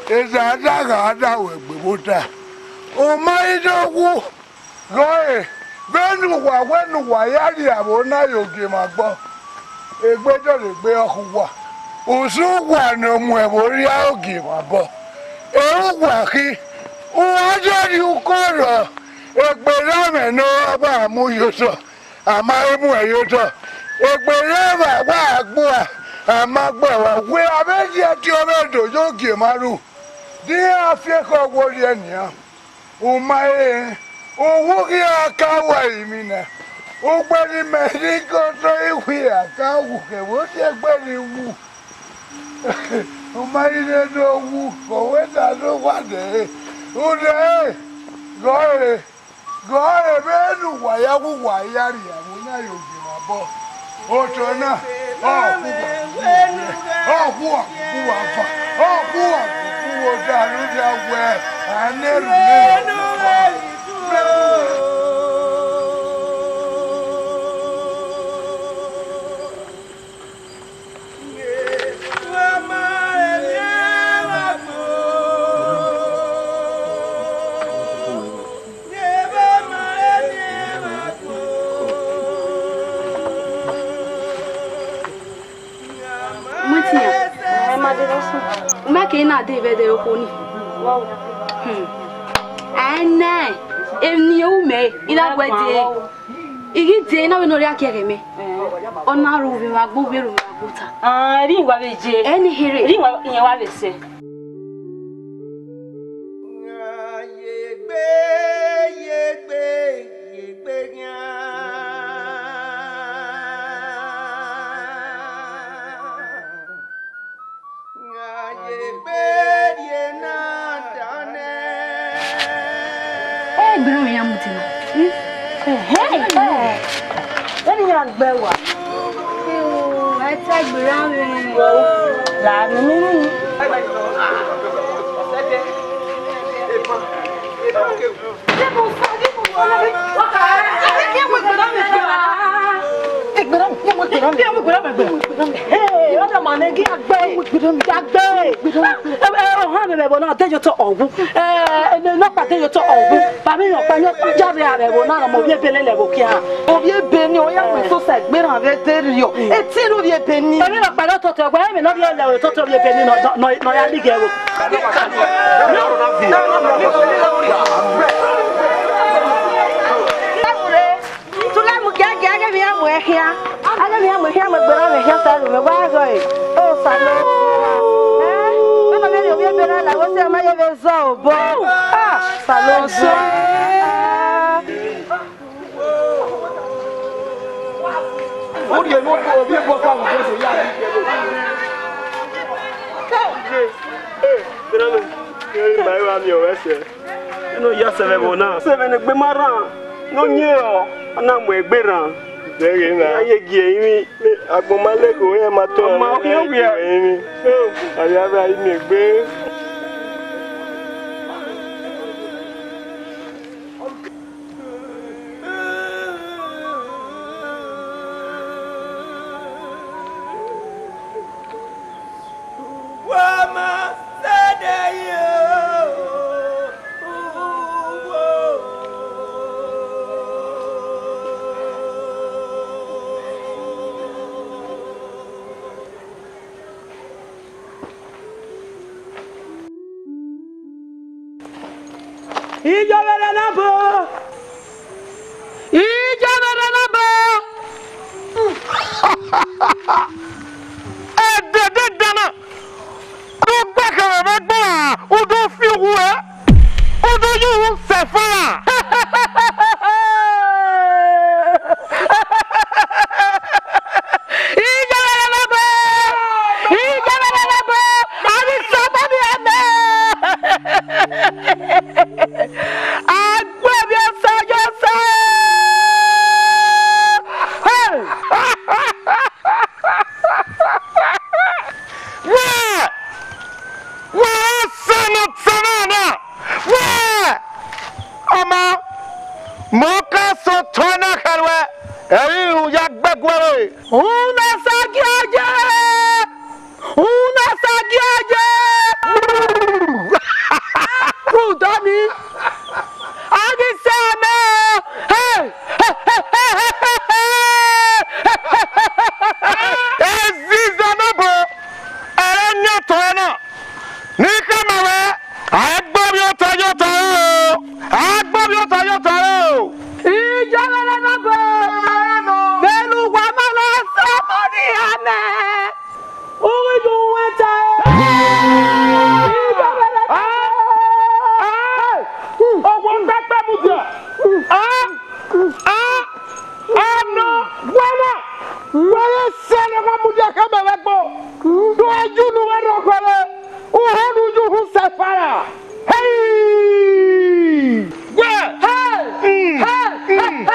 Eza da gha da wẹ egbe vbe ota. Ọ ma i do wu. Rhọre, vbene uwa wẹ ne uwa ya rhie avbe na ye ogie mwẹ obọ, egbe dọlegbe ọkhe uwa, usun uwa ne ọ mu ẹvbo rhie ogie mwẹ obọ. Ẹ uwa khin, uwa do rhie uko rrọọ, egbe ra mwẹ ne ọ wa mu ye otọ, a ma he mu ẹre ye otọ. Egbe ra mwẹ wa gbe uwa, a ma gbe uwa. Wẹ avbe ye ẹtin ọvbehe do ye ogie mwẹ ru, de iran fi ekhọe wo rrie nian. U ma rẹn, uwu ghi ra ka wu ẹrinmwi na, ugbẹn ne imẹ rhie igodo iwia ka wu kevbe odiẹgbẹ ni wu. U ma rhie do wu, ọ wẹ da do wa dẹ ẹre. Rhunmwuda ẹre, ghe ọre, ghe ọre vbene uwa ya wu, uwa ya rhie avbe na ye ogie mwẹ obọ. Otọ na, ọ khu uwa, ọ khu uwa, khu uwa fa, ọ khu uwa, khu uwa da rhunmwuda wẹ, a na erhunmwu. Matian, ẹ ma de vbe sunu. U ma kere na de vbe ẹdẹ okhuo ni. Hmm. Ẹ nẹ, emwi ne u mẹ, I na gu ẹe dee. I ghi dee, I na vbe ne ọ rhie agie ẹghẹ mẹ. Ọ na ru vbe emwa gbe, u vbe ru vbe emwa gbe ota. Ah, ẹ rhie wa vbe ye. Ẹ ni here. Ẹ rhie wa, irẹn wa vbe sẹ. Ye egbe, ye egbe, ye egbe khian. Ye egbe rhie na danẹ. Ẹ gbe na ya mu ti na. Ẹhẹn, ẹ. Ẹ ni ya gbe wa. Ẹ ta gbe ra mwẹ. La mi ni. Ọdọ ma nẹ, gi a gbe, gi a gbe. Ẹ, ẹ, ọhan mwẹ vbe ẹvbo na, de ye otọ ọghu. Ẹ, ẹ, nọkpa de ye otọ ọghu. Ba vbe rẹn ọkpa, ya vbe a vbe ẹvbo na, ne ọmọ ovbi ebe lele ẹvbo khian. Ovbi ebe ni, ọ ya mu eso sa egbe rran vbe ẹdẹrriọ. Eti ne ovbi ebe ni. Emwi ne ọkpa nọ totọ, ẹgbẹ emwi ne ọ rhie lẹ totọ ovbi ebe ni nọ, nọ, nọ ya lighe ẹvbo. Tula mu giagia, a ghe emwi iran mu ẹn khian. A ghe emwi iran mu ẹn khian, mu egbe na mwẹ khian, sa ru mwẹ, wa ghe ọe. Osanobua. Ẹ? Vbene ọ vbe rhie ovbi ebe na la, wẹ sẹ ma ye vbe zọ obọ. Ah, Osanobua. Ovbi ebe ọkpa mu ẹn ya. Ẹ, ma miẹn ọre sẹ. Eno ya sẹ vbe ẹvbo na. Sẹ vbe ne egbe ma rran, ne ọ yin ọ, ọ na mu egbe rran. Zẹghe na. A ye gie ẹrinmwi. Agbọn ma leko, iran ma tọn. Ọ ma khian wia. Ẹrinmwi. Avbe avbe a i miẹn egbe. Iyọvberra ne abọ! Iyọvberra ne abọ! Ẹdẹdẹ dan na, u gbe khama vbe ẹgbẹe ra, u do fi uwu ẹre, u do ye uwu sẹ fara. Iyọvberra ne abọ! Iyọvberra ne abọ! Avbe Sabadia mẹ! Agbẹvbi Osa ye Osa! Hey! Wẹ! Wẹ, Osa ne ọ tama na! Wẹ! Ọmọ, mẹ ọ ka sẹ otọ na khẹ ruẹ, ẹ i re u ya gbe ẹguẹ rre. Una sa gie oye! Una sa gie oye! Rhunmwuda ọnii, a ghi sẹ mẹ! Hey! Eziza ne obọ, ẹre ọ yan otọ ẹre na. Ne I khama ruẹ, a i gbe ovbi otọ ye otọ ẹre o, a i gbe ovbi otọ ye otọ ẹre o. Iyọvberra ne abọ, vbene uwa ma na sẹ ọmọ ne iran nẹ, u ghi ye uwẹn ta. Iyọvberra ne abọ. Ọgua ọkpẹkpẹ mudia. Ah! Ah! Anọ, wẹ na, wẹ ghi sẹ ne ọ gha mudia khama vbe ẹgbẹe, do yu ne uwẹ rre ọkhọre, u ho ne u yu uhunmwu sẹ fara. Hey! Wẹ! Hey! Mm, hey! Mm,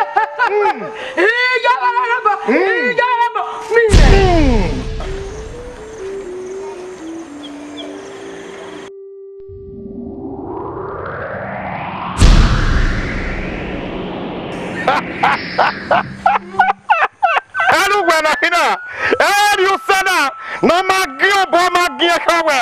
mm. Iyọvberra ne abọ, mm, iyọvberra ne abọ, mi. Mm. Ẹre uwẹ na khin na, ẹre Osa na, ne ọ ma gie obọ, ọ ma gie ẹkhẹ wẹ.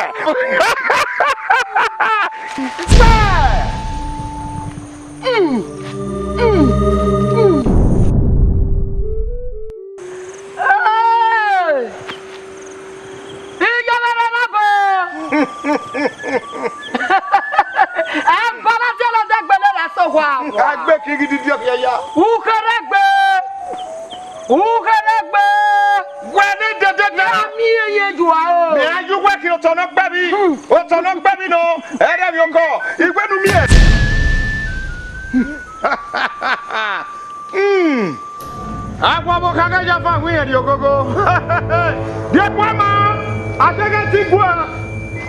Hey! Iyọvberra ne abọ! Ẹbọ na tie lọ dẹgbe ne ra sẹ owa. A gbe kigidi diọ khian ya. Ukherẹgbe! Ukherẹgbe! Wẹ ne dede na. Ya miẹn ye ju aro. Mẹ a ye uwẹ khin otọ ne ọ gbe emwi. Hmm. Otọ ne ọ gbe emwi nọ, ẹrẹ vbe okọ. I wẹ ne u miẹn. Hmm. Agbọn ọvbokhan ghẹ ya fan wẹ irẹn rhie ogogo. Rhie ẹguẹ ma, a deghẹ te I gua.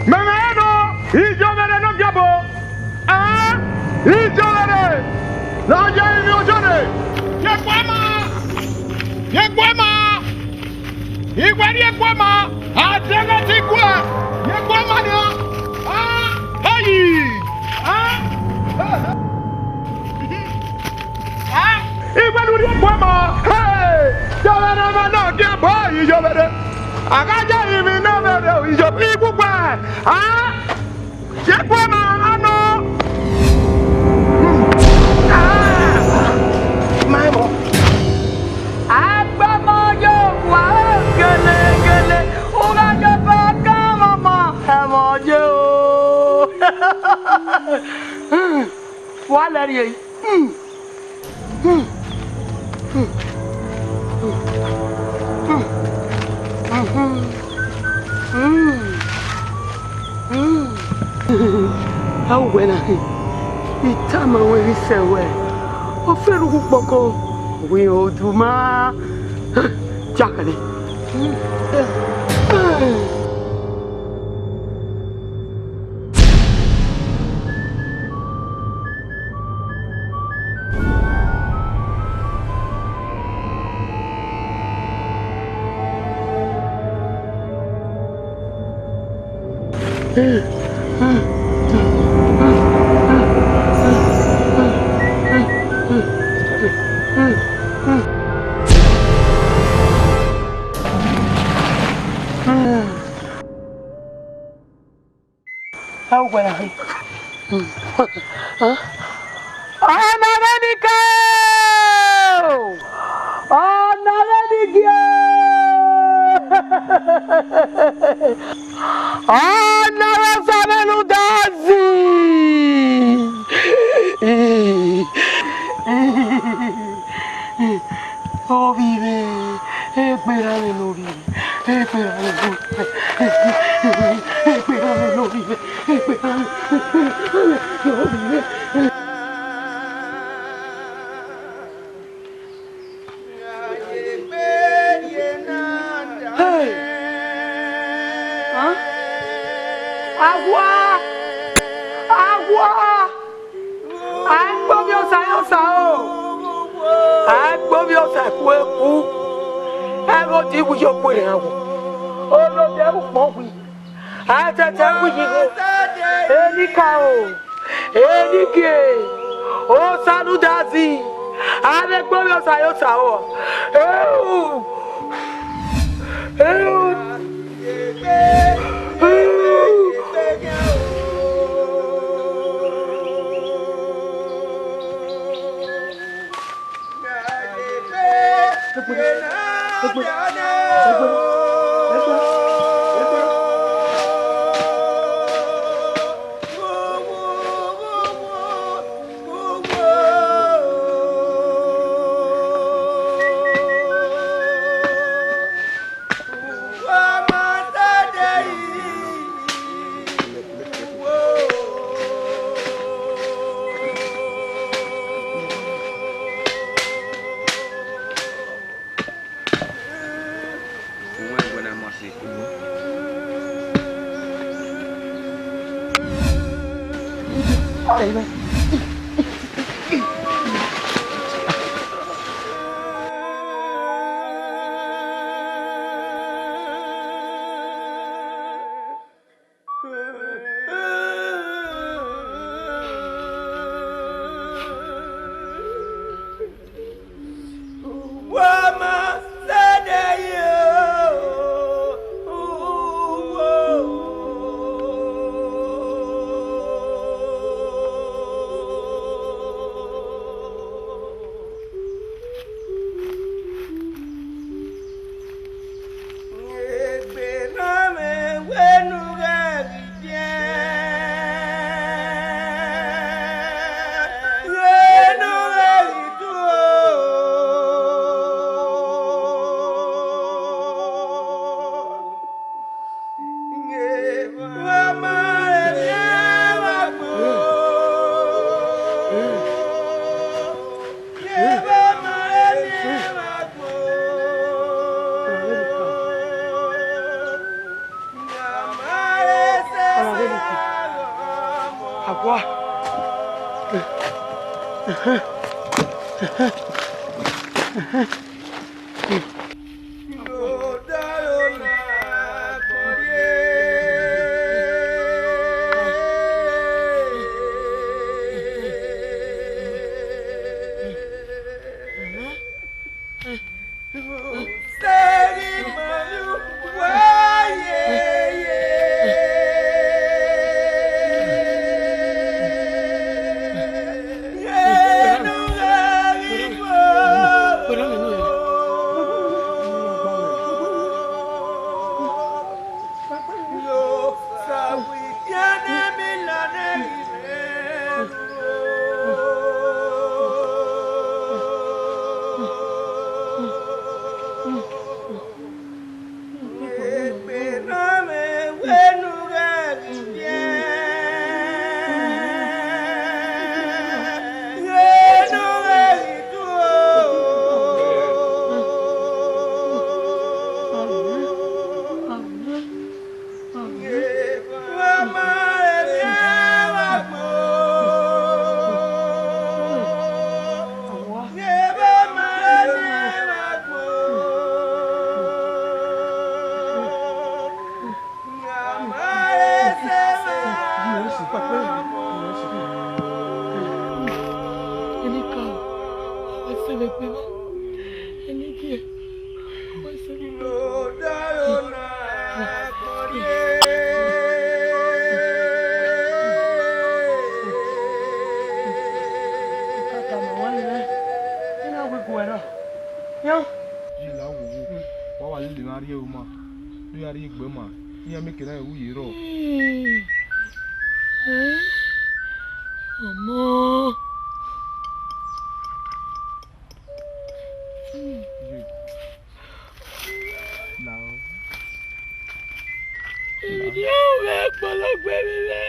Mẹ mwẹ ẹre nọ, Iyọvberra ne ọ giẹbo. Aa, Iyọvberra, ne ọ ye ivbi ojọre. Rhie ẹguẹ ma, rhie ẹguẹ ma. I wẹ rhie ẹguẹ ma, a deghẹ te I gua. Rhie ẹguẹ ma nian. Aa, eyi. Aa. Ah, I wẹ ne u rhie ẹguẹ ma. Hey! Iyọvberra ma na gie ẹbọ, Iyọvberra. A gha ya emwi ne ọ vbe rre iyobọ igbugbe, a? Ye kue ma anọ. Ma ẹmwọ. Agbọmọ ye owa o, gelegele, u gha ye obọ kan ọmọ, ẹmwọ ye o. Wa lẹ rhie. A wẹ na khin, I tama ruẹn ghi sẹ wẹ, ọ fe rughu kpokọ, wẹ oduma. Jakhẹlẹ. Ọna vbe ni ke o! Ọna vbe ni gie o! Ọna vbe Osanudazi! Ovbi mwẹ, egbe erha mwẹ ne ovbi mwẹ, egbe erha mwẹ ne ovbi mwẹ, egbe erha mwẹ ne ovbi mwẹ, egbe erha mwẹ, egbe erha mwẹ ne ovbi mwẹ. Hey! Huh? Awa! Awa! A i gbe ovbi Osa ye Osa o. A i gbe ovbi Osa ku eku. Ẹghẹ odiwi ye okhuo ne iran wo. Olode ukpọn wi. A tẹtẹ wi yi gho. Enikaro. Enigie. Osanudazi. A vbe gbe ovbi Osa ye Osa o. Eu! Eu! Rhie uma, ne u ya rhie egbe ma, iran mieke na ru ye rrọọ. Ọmọ. Ye. Lao. Emwi ne ọ ghẹ kpọlọ gbe mwẹ.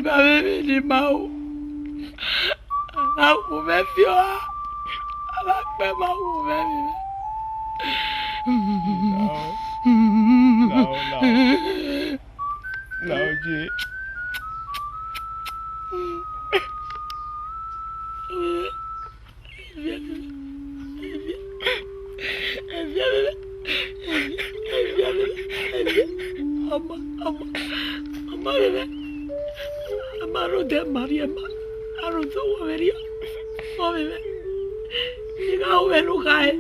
Ba mwẹ emwi ne ima ru, a na wu mwẹ fiọ, a na kpẹ ma wu mwẹ vbe mwẹ. Lao, lao, lao. Lao je. Ọmọ, ọmọ, ọmọ vbe mwẹ. Ọmọ rhodẹ ma rhie ma, a rhodẹ owọ vberriọ. Ọmọ vbe mwẹ. I gha ru vbene u khare.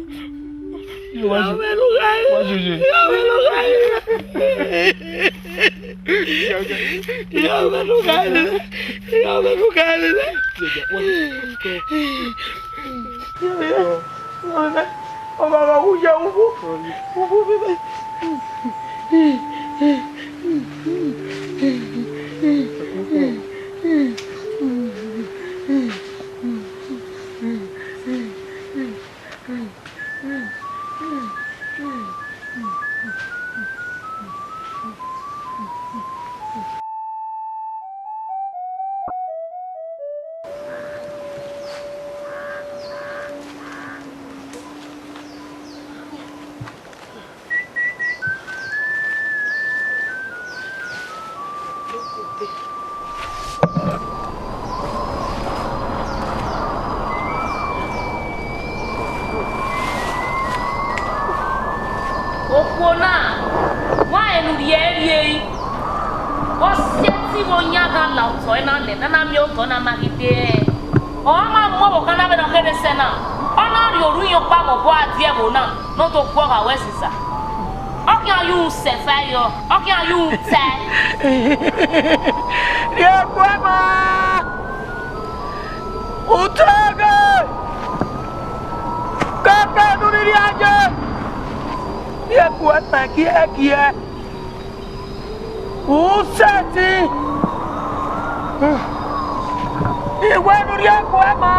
I gha ru vbene u khare. I gha ru vbene u khare. I gha ru vbene u khare. I gha ru vbene u khare. Ọmọ vbe uwu ye uwu. Uwu vbe. Okhuo na, wa rẹn ne u rhie rhie, ọ si ẹtin vbe oyan gha la otọ ẹre na nẹ, ne a na miẹn otọ na ma ghi dee. Ọ ma mu ọvbokhan na vbene ọ kherhe sẹ na, ọ na rhie orhu iyọkpa mẹ obọ a die ẹvbo na, ne ọ do guọghọ aro ẹziza. Ọ khian yu sẹ ẹfa yọ, ọ khian yu tẹ. Rhie egbe ma, utọ ghe, kẹkẹ ne u rhirhi a ye, rhie egbe ma giẹgiẹ. U sẹtin, I wẹ ne u rhie egbe ma.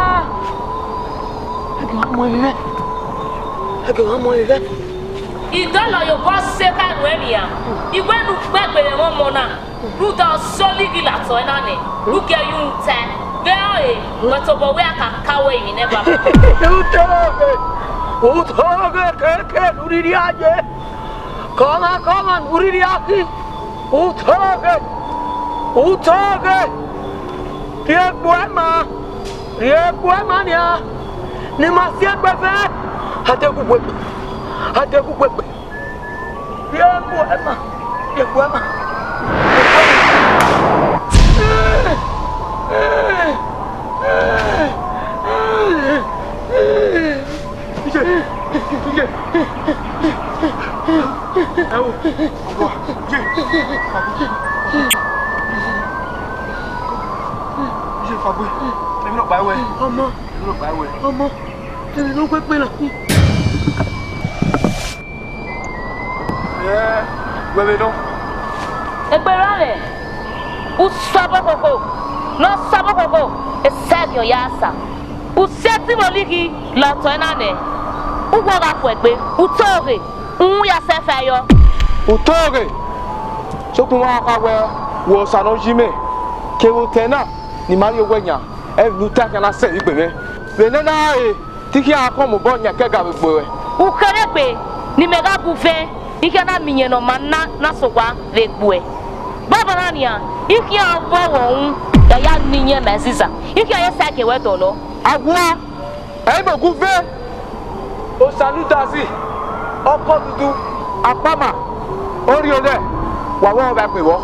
Ẹgẹ ọmọ ẹmwẹ, ẹgẹ ọmọ ẹmwẹ. I dọlọ ye obọ sẹ kha ruẹ nian, I wẹ ne u gbe egbe mwẹ ọmọ na, rhunmwuda ọ sẹ ologhi la otọ ẹre na nẹ, ne u gie ẹ yu rhunmwuda ẹre. Vbe ọrọre, wẹ tobọ wẹ a ka ka wẹ emwi nẹ, baba. Utọ ghe, utọ ghe kẹkẹ ne u rhirhi a ye. Kọmwa kọmwa ne u rhirhi a khin, utọ ghe, utọ ghe. Rhie egbe ma, rhie egbe ma nian, ne ima si egbe vẹ, a deghẹ u gbe egbe, a deghẹ u gbe egbe. Rhie egbe ma, rhie egbe ma. Iye, iye, iye. Ẹ wo, ọmọ, iye, iye, fagbe. Emwi ne ọ gba ruẹ. Ọmọ. Emwi ne ọ gba ruẹ. Ọmọ. Emwi ne ọ gba ruẹ. Ẹ, wẹ vbe nọ? Egbe ra mwẹ, u sabọ koko, ne ọ sabọ koko, esẹgiẹn ọ ya sa. U si ẹtin vbe ologhi la otọ ẹre na nẹ, u wẹ ọ gha khuẹ egbe, u to ghe, u ya sẹ ẹfa yọ. U to ghe, sokpan wa kha wẹ, wẹ Osa ne ọ yi mẹ, kevbe otọ na ne ima rrie owẹ yan, ẹmwẹ ne u ta khian na sẹ vbe egbe mwẹ. Vbe nene a re, te I khian khọn mobọ yan ke ga vbe gbe ruẹ. U kherhe egbe ne imẹ gha gu vẹn, I khian na miẹn iyẹn ne ọ ma na na sẹ owa vbe gbe uẹ. Banbanna nian, I khian vbe ọghọ ru ya ya ne iyẹn ma ẹziza, I khian ye sa gie wẹ dọlọ. Awa, ẹ i mẹ ogu vẹn, Osa ne u da zẹ, ọkọ dudu, akpama, orhiọnrhiẹ, wa wẹ ọ vbe gbe vbọ.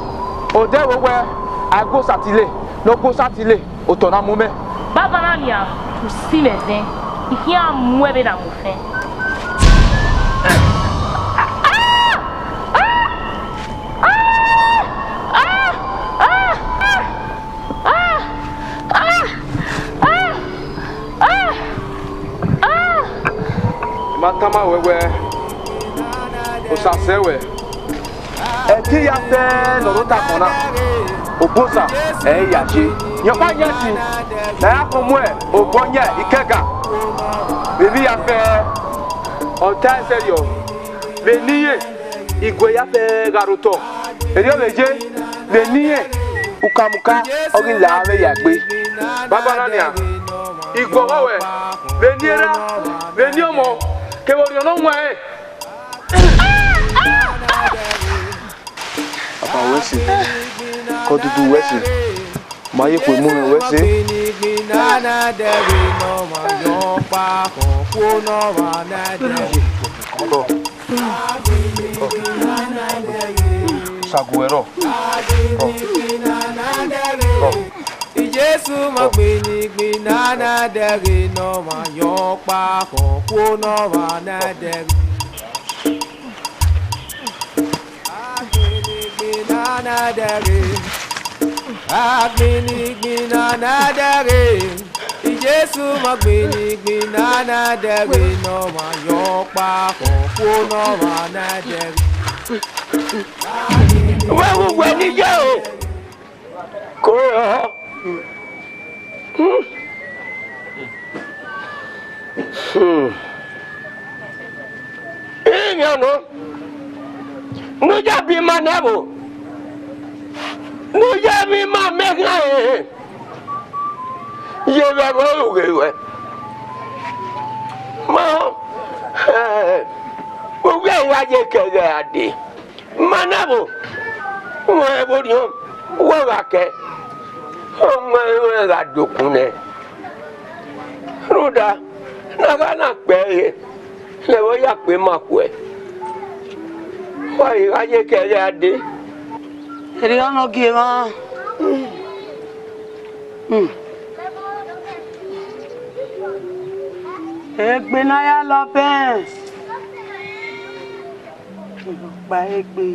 Odẹ vbe wẹ, a gu Osa tile, ne ọ gu Osa tile. Otọ na mu mẹ. Banbanna nian, u si mwẹ ẹdẹn, I khian mu ẹvbo na mu ofẹn. A tama wẹ wẹẹ, Osa sẹ wẹ. Ẹtin ya fẹ ne ọ rre otakhọn na, Obosa ẹ i ya ye. Rẹn ọkpa yan ẹtin ne a ya kọn mu obọ yan ikẹga. Vbe emwi ya fẹ, ọ ta ẹsẹrriọ, vbe ne irẹn, iguẹ ya fẹ gha rre otọ. Erriọ vbe ye, vbe ne irẹn, ukamuka ọ ghi la vbe ya egbe. Banbanna nian, iguọghọ ruẹ, vbe ne erha, vbe ne ọmọ, kevbe orhiọn ne ọ wan ẹre. Aban wẹ ẹse, ke ọdudu wẹ ẹse, ma ye ekhue mu mwẹ wẹ ẹse. Sagu ẹrọ. Jesu ma gbinnigbin na na dẹghe ne ọmwa ye ọkpa khọn khuo ne ọmwa na dẹghe. Agbinnigbin na na dẹghe. Agbinnigbin na na dẹghe. Jesu ma gbinnigbin na na dẹghe ne ọmwa ye ọkpa khọn khuo ne ọmwa na dẹghe. Wẹ wu wẹ ni ye o. Ko rọ. Hmm. Hmm. Iyan nọ. Ne u ya bi ima nẹ vbo? Ne u ya bi ima mẹ ghan ẹre. Ye vbe ẹghẹ ọre u ghe ruẹ. Ma, eh, ovbi ẹre gha ye kẹghẹ a dee. Ma na vbo, wẹ vbe orhiọn, wẹ gha kẹ, ọmọ ẹre gha dokun nẹ. Rhunmwuda, ne a gha na kpẹ ẹre, lẹ vbe ọ ya kpe ma khuẹ. Wa ghi gha ye kẹ ẹre a dee. Erriọ ne ọ gie mwa. Hmm. Egbe ne a ya lọ bẹn. Kpa egbe.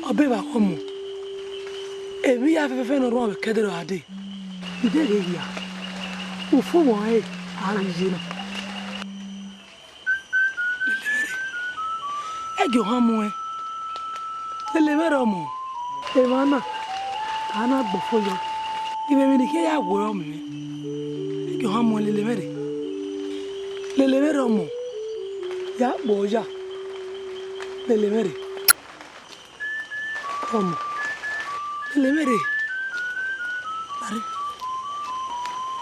Ọbe vbe akhọmọ, emwi hia fẹfẹfẹ ne ọ rhuan vbe kẹdẹrẹ ọre a dee. I deghẹ hia, ufumwẹ ọnrẹn a ghi ye na. Lele mwẹ rre. Ẹgie ohan muẹn. Lele mwẹ rre ọmọ. Emwa na, a na gbe ofo yọ. I mwẹ emwi ne I khian ya wẹ ọmọ mwẹ. Ẹgie ohan muẹn, lele mwẹ rre. Lele mwẹ rre ọmọ. Ya kpọọ ya. Lele mwẹ rre. Ọmọ, lele mwẹ rre. Are,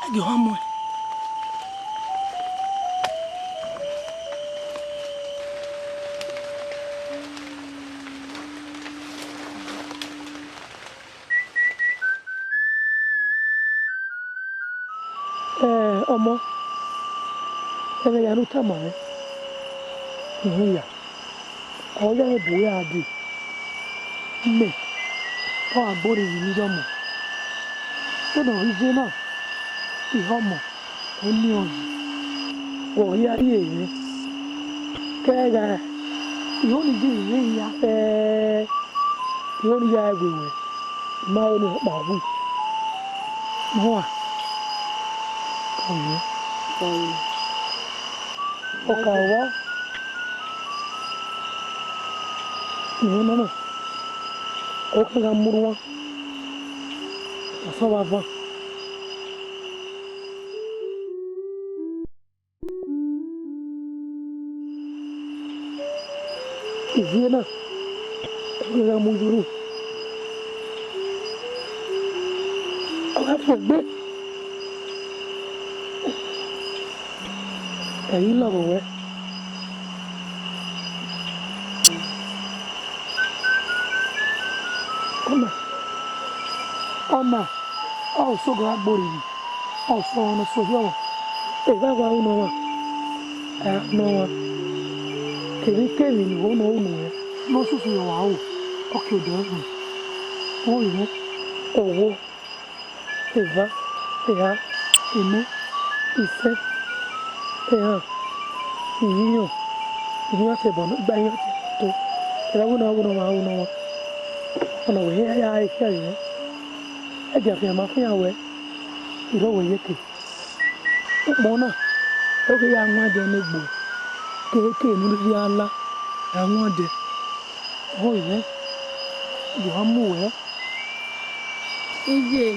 ẹgie ohan muẹn. Eh, ọmọ, ẹmwẹ ya ne u tama mwẹ, I hu ya. Ọ ya bu ya dee, mẹ ọ gha gborre vbe iyọmọ. Vbene ọ ghi ye na, ihọmọ, ọ miẹn ọyẹn, ọ ghi a rrie mwẹ. Kẹgha, ihọni ye mwẹ hia fẹẹrẹ, ihọni ya ẹe wẹ wẹ, I ma ho ne ọkpa wi. Noa, ọ yẹn. Ọ ka vbọ? Ihẹn nana, ọ kegha mu urhuan, ọ sẹ ọvbavban. Ivie na, ọ kegha mu yurhu, ọ gha fu egbe. Ẹ i lọghọ ruẹ. Ọna, ọna, ọ sẹ gha gborrirri, ọ sẹ ọmwa ne ọ sẹ orhiọghọ, evba wa ru ne ọmwa, a ru ne ọmwa, kevbe kevbe ne unu unu ẹre ne ọ susu ye ọmwa ru, ọ ke odẹ ẹre. Vbọ vbe mwẹ? Owo. Eva, eha, ene, isẹ, ehan, ivbi iyọn, ivbi iyọn te ẹbọ ne ọ gba iyọn te ẹto. Ẹre a wẹ ne a wẹ ne ọmwa, a wẹ ne ọmwa. Ọna wẹ hia ya ẹre khian yọ. Ẹdia fian ma fian wẹ, I rhọ wẹ yeke. Ukpọn na, ọ ghi ya wan dẹ ne egbe, kevbe kevbe ne u rhirhi a la, a wan dẹ. Ọ rẹn, I do gha mu wẹ. Iye,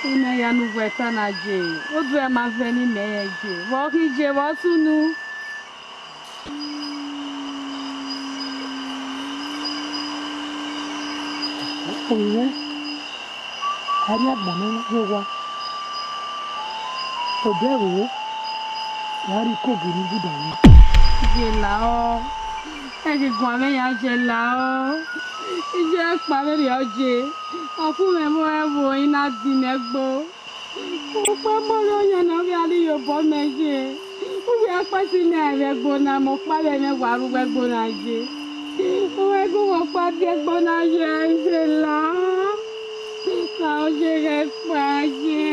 una ya ne uwẹ ta na je, oduẹ ma vẹ ne imẹ rẹn je, vbe ọ ghi je vbe ọ sunu? Orinmwẹ, a rrie agbọn ne ọ ye owa, odẹ ẹvbo, ya rrie ikogie ni guda yi. Iye lahọ, ẹ ghi guan mwẹ ya je lahọ, iye ọkpa vberriọ je, ọ fu mwẹ vbe ẹvbo, I na dinẹ gbo. Ukpẹ mọrọ yan ne ọ vbe a rrie obọ mẹ ye. Uwẹ ọkpa si mẹ a vbe ẹgbo na, mẹ ọkpa vbe ẹmwẹ wa ru uwu ẹgbo na ye. Uwẹ gu wẹ ọkpa die ẹgbo na ye, Izrẹla. Ka ọ ye ghẹ kpa ye.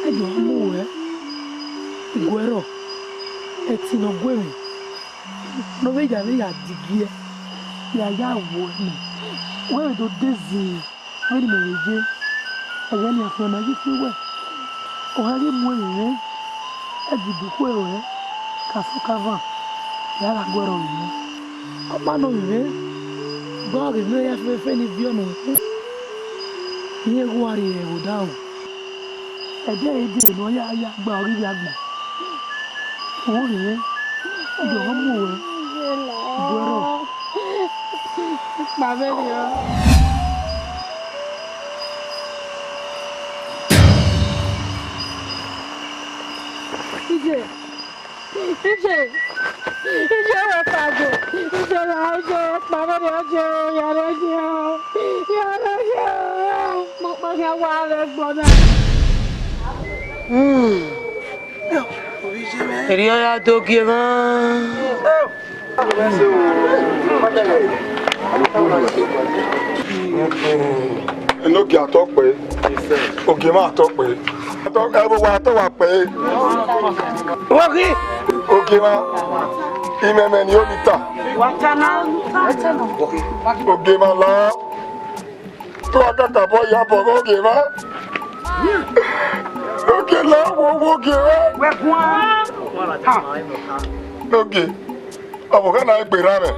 Ẹdẹ ọ mu ruẹ, iguẹrọ, ẹtin ne ọ gu mwẹ, ne ọ vbe ya vbe ya digiẹ, ya ya wuẹ mẹ, wẹ vbe do de zin. Vbene imẹ vbe ye, ẹghẹ ne afian na ye fi wẹ, ọ gha ghi mu emwi mwẹ, ẹgidikhue ruẹ, ka sẹ ọka van, ya gha guẹrọ vbe mwẹ. Ọkpa nọ vbe mwẹ, gba ghe ne ọ ya fẹfẹ ne I viọ nọ, irẹn ghwa rrie ẹvbo odaro. Ẹdẹ ẹre dee ne ọ ya ya gba ọghe ivbi agbọn. Owo rre, I do mu ruẹ, guẹrọ. Kpa vberriọ. Iye, iye, iye wẹ kpa je, iye ra, iye kpa vberriọ je, ya rre je, ya rre je, mo kpa khian wa rre ẹgbọn na. Hmm. Erriọ ya do gie mwa. Enogie atọ kpẹẹ, ogie mwa atọ kpẹẹ. Atọ, ẹvbo wa atọ wa kpẹẹ. Ogie mwa, imẹmẹ ni o ni ta. Ogie mwa la. Te uwa kakabọ ya bọ ghe ogie mwa. Ogie la wo wo ogie mwa. Wẹ guan. Ha. Ogie. Ọvbokhan na gberra mwẹ.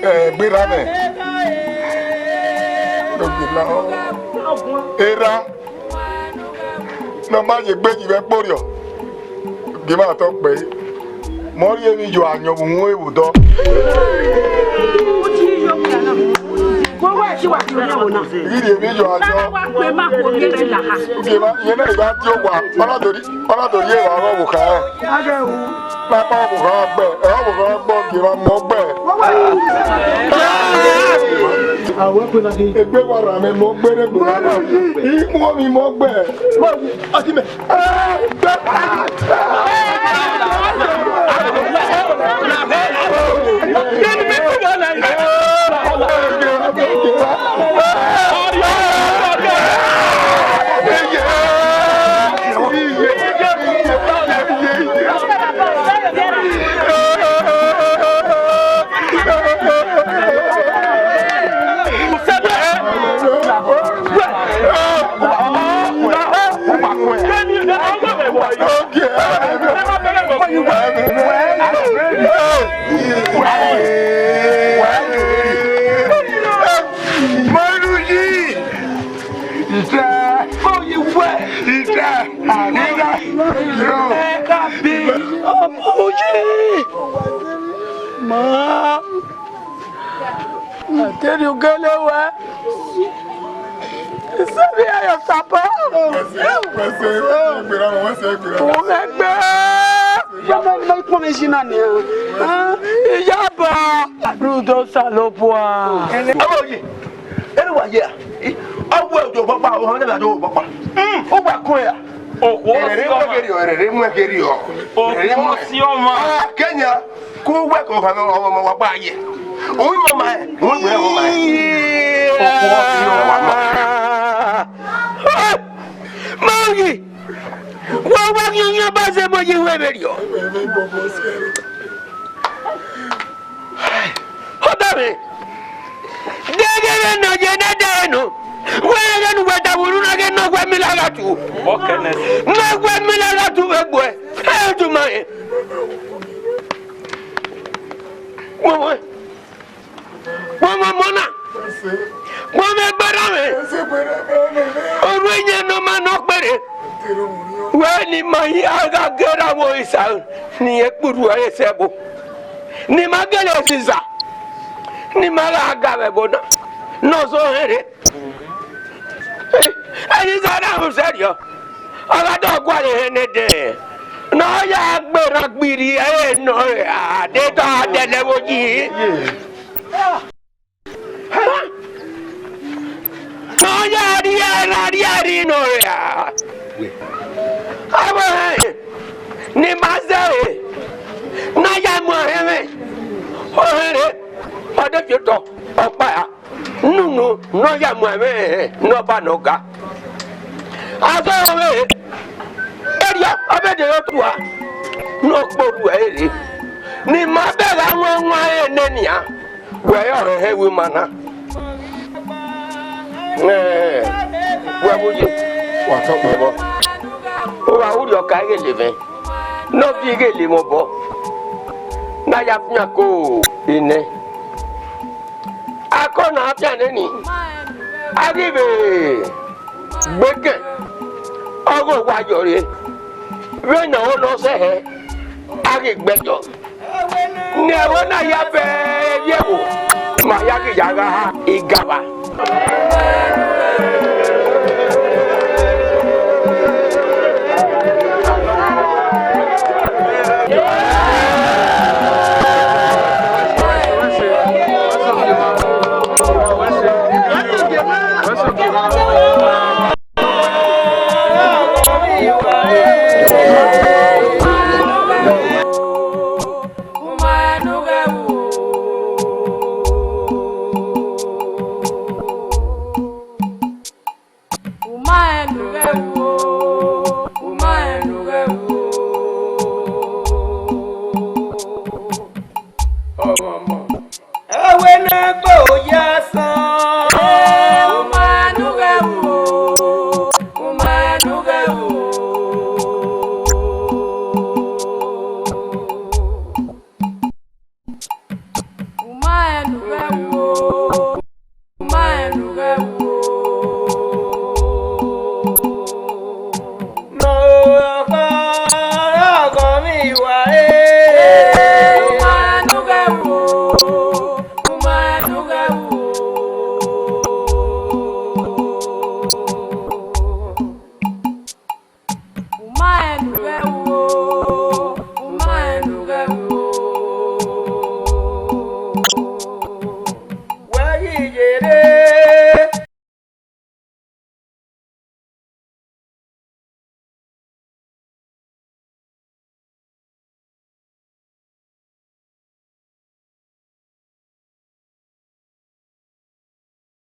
Eh, gberra mwẹ. Ogie la. Erha. Ne ọ ma ye egbe yi vbe ẹkporriọ. Gie ima tọ kpẹre. Mẹ ọ rhie emwi yo ayọn vbe uhunmwu evbudọ. Ghi rhie emwi yo ayọn. Gie ima, iyẹn na I gha die owa, ọ na do rhie, ọ na do rhie evba ọvbokhan rẹn. Na kpa ọvbokhan gbe, ẹ ọvbokhan gbe, gie ima mọ gbe. Egbe wa ra mẹ mọ gbe ne gbe. I mu emwi mọ gbe. Ọtí mẹ. Ẹ, gbe. Ẹ ka bi. Ọmọ oye. Ma. Keri ugele wẹ. Sẹbi ayọ sapọ. Wẹsẹ, wẹsẹ, wẹsẹ, wẹsẹ. Wẹsẹ. Baba ni ma kpọnmwẹ isi na nia. Ah, Iyaba. Rudo Osanobua. Ọmọ oye. Ere wa ye a? Ọ wẹ ojo bọkpa, o họn ne a do bọkpa. Hmm, u gba kun ya. Okhuo si ọmọ. Ẹrẹre mu ẹghe rriọ, ẹrẹre mu ẹghe rriọ. Okhuo si ọmọ. Ah, Kenya, ku wẹ ko họn ọmọ wa gba ye. U yin ọmọ ẹ, u yin ọmọ ẹ. Okhuo si ọmọ. Mọghi, wa wa yin oyin ọba zẹ mọ ye wẹ vberriọ. Ọba mwẹ, deghẹ vbene ọ ye ne ẹdẹ nọ, wẹ ghe ne uwẹ da vbe unu na ghe ne ọ wẹ mi la gha tu. Ne ọ wẹ mi la gha tu vbe egbe uẹ, ẹ tu ma rẹn. Wẹ, wẹ. Kpọnmwẹ ọmọ na, kpọnmwẹ egbe erha mwẹ, orhu iyẹn ne ọ ma nọ kpere. Wẹ ne ima hia gha gere avbe osa ne irẹn kpurhu ẹre sẹ ẹvbo, ne ima gele ziza, ne ima gha ga vbe ẹvbo na, ne ọ zẹ ohẹn rre. Ẹre iza na ru sẹrriọ, ọ gha dọ gualọ ehẹn ne ẹdẹ, ne ọ ya gbe erhan gbe irri ẹre nọ ra, de dọ a dẹlẹ vbe oyi. Ne ọ ya rhie erha rhie ẹre nọ ra. Avbe ohẹn ne ima zẹre, ne a ya mu ohẹn mwẹ, ohẹn rre, ọ de fi otọ ọkpa ra. Nunu ne ọ ya mu ẹmwẹ ne ọba ne ọ ga. Azọ mwẹ, erriọ ọ vbe de rre otua ne ọ kpe orhu ẹre rre, ne ima bẹghe awanwan ẹre nẹ nian, wẹ ọre ọ hẹ ẹvbo ima na. Ẹ, wẹ vbe ye, wa tọ kpẹ vbọ. Uwa urhiọka ighele mwẹ, ne ọ viọ ighele mwẹ obọ, ne a ya fian ko enẹ. Akọ na fian neni, a ghi vbe gbẹkẹn, ọghe owa yọ rre, vbene ọ ho ne ọ sẹ hẹ, a ghi gbẹdọ. Ne ẹvbo na ya bẹghe ẹvbo, ma ya ghi ya gha igaba.